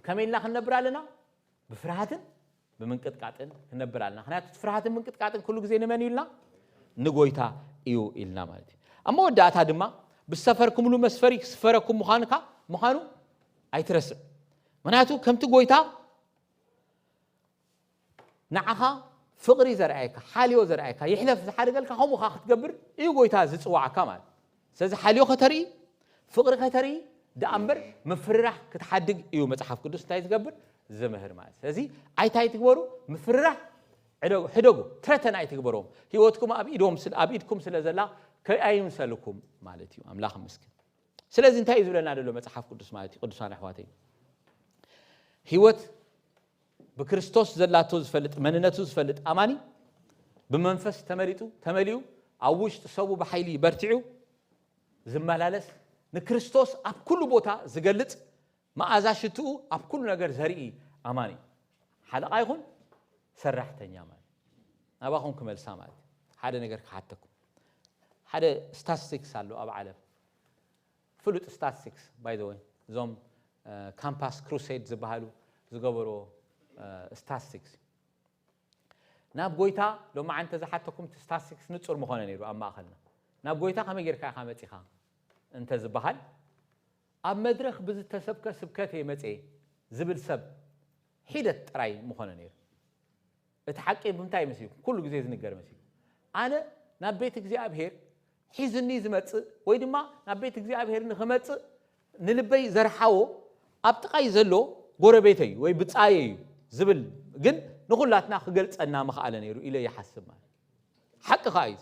ከመይ ኢልና ክንነብር ኣለና? ብፍርሃትን ብምንቅጥቃጥን ክነብር ኣለና። ምክንያቱ እቲ ፍርሃትን ምንቅጥቃጥን ኩሉ ግዜ ንመን እዩ ኢልና? ንጎይታ እዩ ኢልና ማለት እዩ። ኣብ መወዳእታ ድማ ብዝሰፈርኩምሉ መስፈሪ ክስፈረኩም ምዃንካ ምዃኑ ኣይትረስዕ። ምክንያቱ ከምቲ ጎይታ ንዓኻ ፍቕሪ ዘርኣየካ፣ ሓልዮ ዘርኣየካ፣ ይሕለፍ ዝሓደገልካ ከምኡ ኸዓ ክትገብር እዩ ጎይታ ዝጽዋዓካ ማለት። ስለዚ ሓልዮ ከተርኢ፣ ፍቕሪ ከተርኢ ደኣ እምበር ምፍርራሕ ክትሓድግ እዩ መጽሓፍ ቅዱስ እንታይ ዝገብር? ዝምህር ማለት። ስለዚ ኣይታይ ትግበሩ? ምፍርራሕ ዕደጉ፣ ሕደጉ፣ ትረተን ኣይትግበሮም። ህይወትኩም ኣብ ኢዶም ስለ፣ ኣብ ኢድኩም ስለ ዘላ ከኣይምሰልኩም ማለት እዩ። ኣምላኽ ይመስገን። ስለዚ እንታይ እዩ ዝብለና ዘሎ መጽሓፍ ቅዱስ ማለት እዩ? ቅዱሳን ኣሕዋተይ፣ ህይወት ብክርስቶስ ዘላቶ ዝፈልጥ፣ መንነቱ ዝፈልጥ ኣማኒ ብመንፈስ ተመሊጡ፣ ተመሊኡ፣ ኣብ ውሽጢ ሰቡ ብሓይሊ በርቲዑ ዝመላለስ፣ ንክርስቶስ ኣብ ኩሉ ቦታ ዝገልጽ፣ መኣዛ ሽትኡ ኣብ ኩሉ ነገር ዘርኢ ኣማኒ፣ ሓለቓ ይኹን ሰራሕተኛ ማለት። ናባኹም ክመልሳ ማለት ሓደ ነገር ክሓተኩም። ሓደ ስታስቲክስ ኣሎ ኣብ ዓለም፣ ፍሉጥ ስታስቲክስ ባይ ዘ ወይ፣ እዞም ካምፓስ ክሩሴድ ዝበሃሉ ዝገበርዎ ስታስቲክስ። ናብ ጎይታ ሎማዓንቲ ዝሓተኩም እቲ ስታስቲክስ ንጹር ምኾነ ነይሩ ኣብ ማእኸልና። ናብ ጎይታ ከመይ ጌርካ ኢኻ መጺኻ እንተ ዝበሃል፣ ኣብ መድረኽ ብዝተሰብከ ስብከት እየ መጽየ ዝብል ሰብ ሒደት ጥራይ ምኾነ ነይሩ። እቲ ሓቂ ብምንታይ መሲልኩም? ኩሉ ግዜ ዝንገር መሲልኩም። ኣነ ናብ ቤት እግዚኣብሔር ሒዝኒ ዝመጽእ ወይ ድማ ናብ ቤት እግዚኣብሔር ንኽመጽእ ንልበይ ዘርሓዎ ኣብ ጥቓይ ዘሎ ጎረቤተይ እዩ ወይ ብጻየይ እዩ ዝብል ግን ንኹላትና ክገልጸና ምኽኣለ ነይሩ ኢለ ይሓስብ ማለት። ሓቂ ኸኣ እዩ።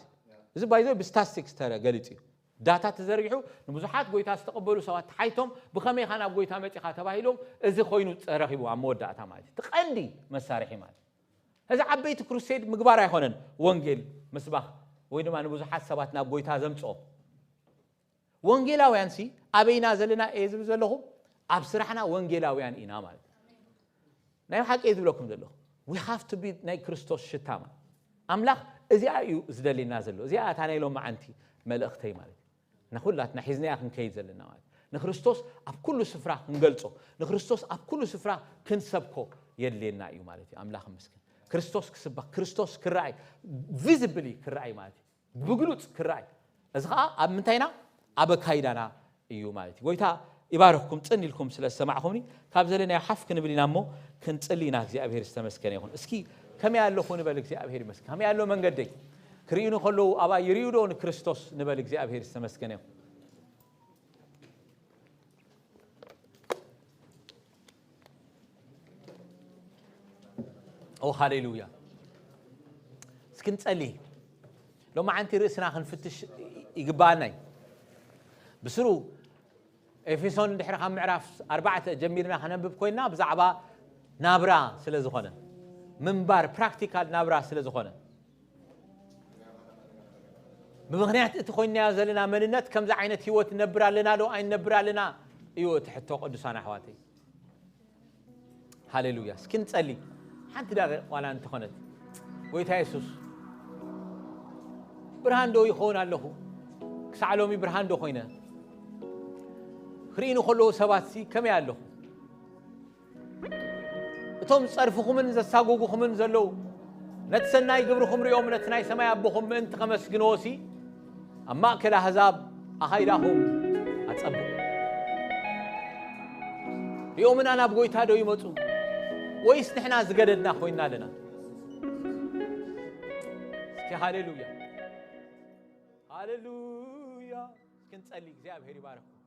እዚ ባይዞ ብስታስቲክስ ተገሊጹ እዩ። ዳታ ተዘርጊሑ ንብዙሓት ጎይታ ዝተቐበሉ ሰባት ተሓይቶም ብኸመይ ኢኻ ናብ ጎይታ መጺኻ ተባሂሎም እዚ ኮይኑ ተረኺቡ ኣብ መወዳእታ ማለት እዩ። እቲ ቀንዲ መሳርሒ ማለት እዚ ዓበይቲ ክሩሴድ ምግባር ኣይኮነን ወንጌል ምስባኽ ወይ ድማ ንብዙሓት ሰባት ናብ ጎይታ ዘምጽኦ። ወንጌላውያን ሲ ኣበይና ዘለና እየ ዝብል ዘለኹ ኣብ ስራሕና ወንጌላውያን ኢና ማለት እዩ። ናይ ሓቂ እየ ዝብለኩም ዘለኹ we have to be ናይ ክርስቶስ ሽታ ማለት ኣምላኽ እዚኣ እዩ ዝደልየና ዘሎ። እዚኣ እታ ናይ ሎማዓንቲ መልእኽተይ ማለት እዩ። ንኹላትና ሒዝናያ ክንከይድ ዘለና ማለት ንክርስቶስ ኣብ ኩሉ ስፍራ ክንገልጾ ንክርስቶስ ኣብ ኩሉ ስፍራ ክንሰብኮ የድልየና እዩ ማለት እዩ። ኣምላኽ ይመስገን። ክርስቶስ ክስበኽ ክርስቶስ ክረኣይ ቪዚብሊ ክረኣይ ማለት እዩ። ብግሉጽ ክረኣይ እዚ ከዓ ኣብ ምንታይና ኣብ ኣካይዳና እዩ ማለት እዩ። ጎይታ ይባርኽኩም። ጽን ኢልኩም ስለ ዝሰማዕኹምኒ ካብ ዘለናዮ ሓፍ ክንብል ኢና እሞ ክንጽሊ ኢና። እግዚኣብሔር ዝተመስገነ ይኹን። እስኪ ከመይ ኣለኹ ንበል። እግዚኣብሔር ይመስገን። ከመይ ኣሎ መንገደይ? ክርእዩኒ ከለዉ ኣባይ ይርእዩ ዶ ንክርስቶስ ንበል። እግዚኣብሔር ዝተመስገነ ይኹን። ኦ ሃሌሉያ። እስኪ ንጸሊ። ሎማዓንቲ ርእስና ክንፍትሽ ይግባኣና እዩ። ብስሩ ኤፌሶን እንድሕሪ ካብ ምዕራፍ ኣርባዕተ ጀሚርና ከነንብብ ኮይንና ብዛዕባ ናብራ ስለ ዝኾነ ምንባር ፕራክቲካል ናብራ ስለ ዝኾነ ብምኽንያት እቲ ኮይንናዮ ዘለና መንነት ከምዚ ዓይነት ህይወት ነብር ኣለና ዶ ኣይነብር ኣለና እዩ እቲ ሕቶ ቅዱሳን ኣሕዋተይ። ሃሌሉያ። እስኪ ንጸሊ ሓንቲ ደቂቕ ዋላ እንተኾነት። ጎይታ የሱስ ብርሃን ዶ ይኸውን ኣለኹ? ክሳዕ ሎሚ ብርሃን ዶ ኮይነ? ክርእዩኒ ከለዉ ሰባት ሲ ከመይ ኣለኹ? እቶም ዝጸርፍኹምን ዘሳጎጉኹምን ዘለዉ ነቲ ሰናይ ግብርኹም ሪኦም ነቲ ናይ ሰማይ ኣቦኹም ምእንቲ ከመስግንዎ ሲ ኣብ ማእከል ኣህዛብ ኣኻይዳኹም ኣጸብቑ። ሪኦምና ናብ ጎይታ ዶ ይመጹ ወይስ ንሕና ዝገደድና ኮይንና ኣለና? እስኪ ሃሌሉያ ሃሌሉያ። እስኪ ንጸሊ። እግዚኣብሔር ይባርኩም።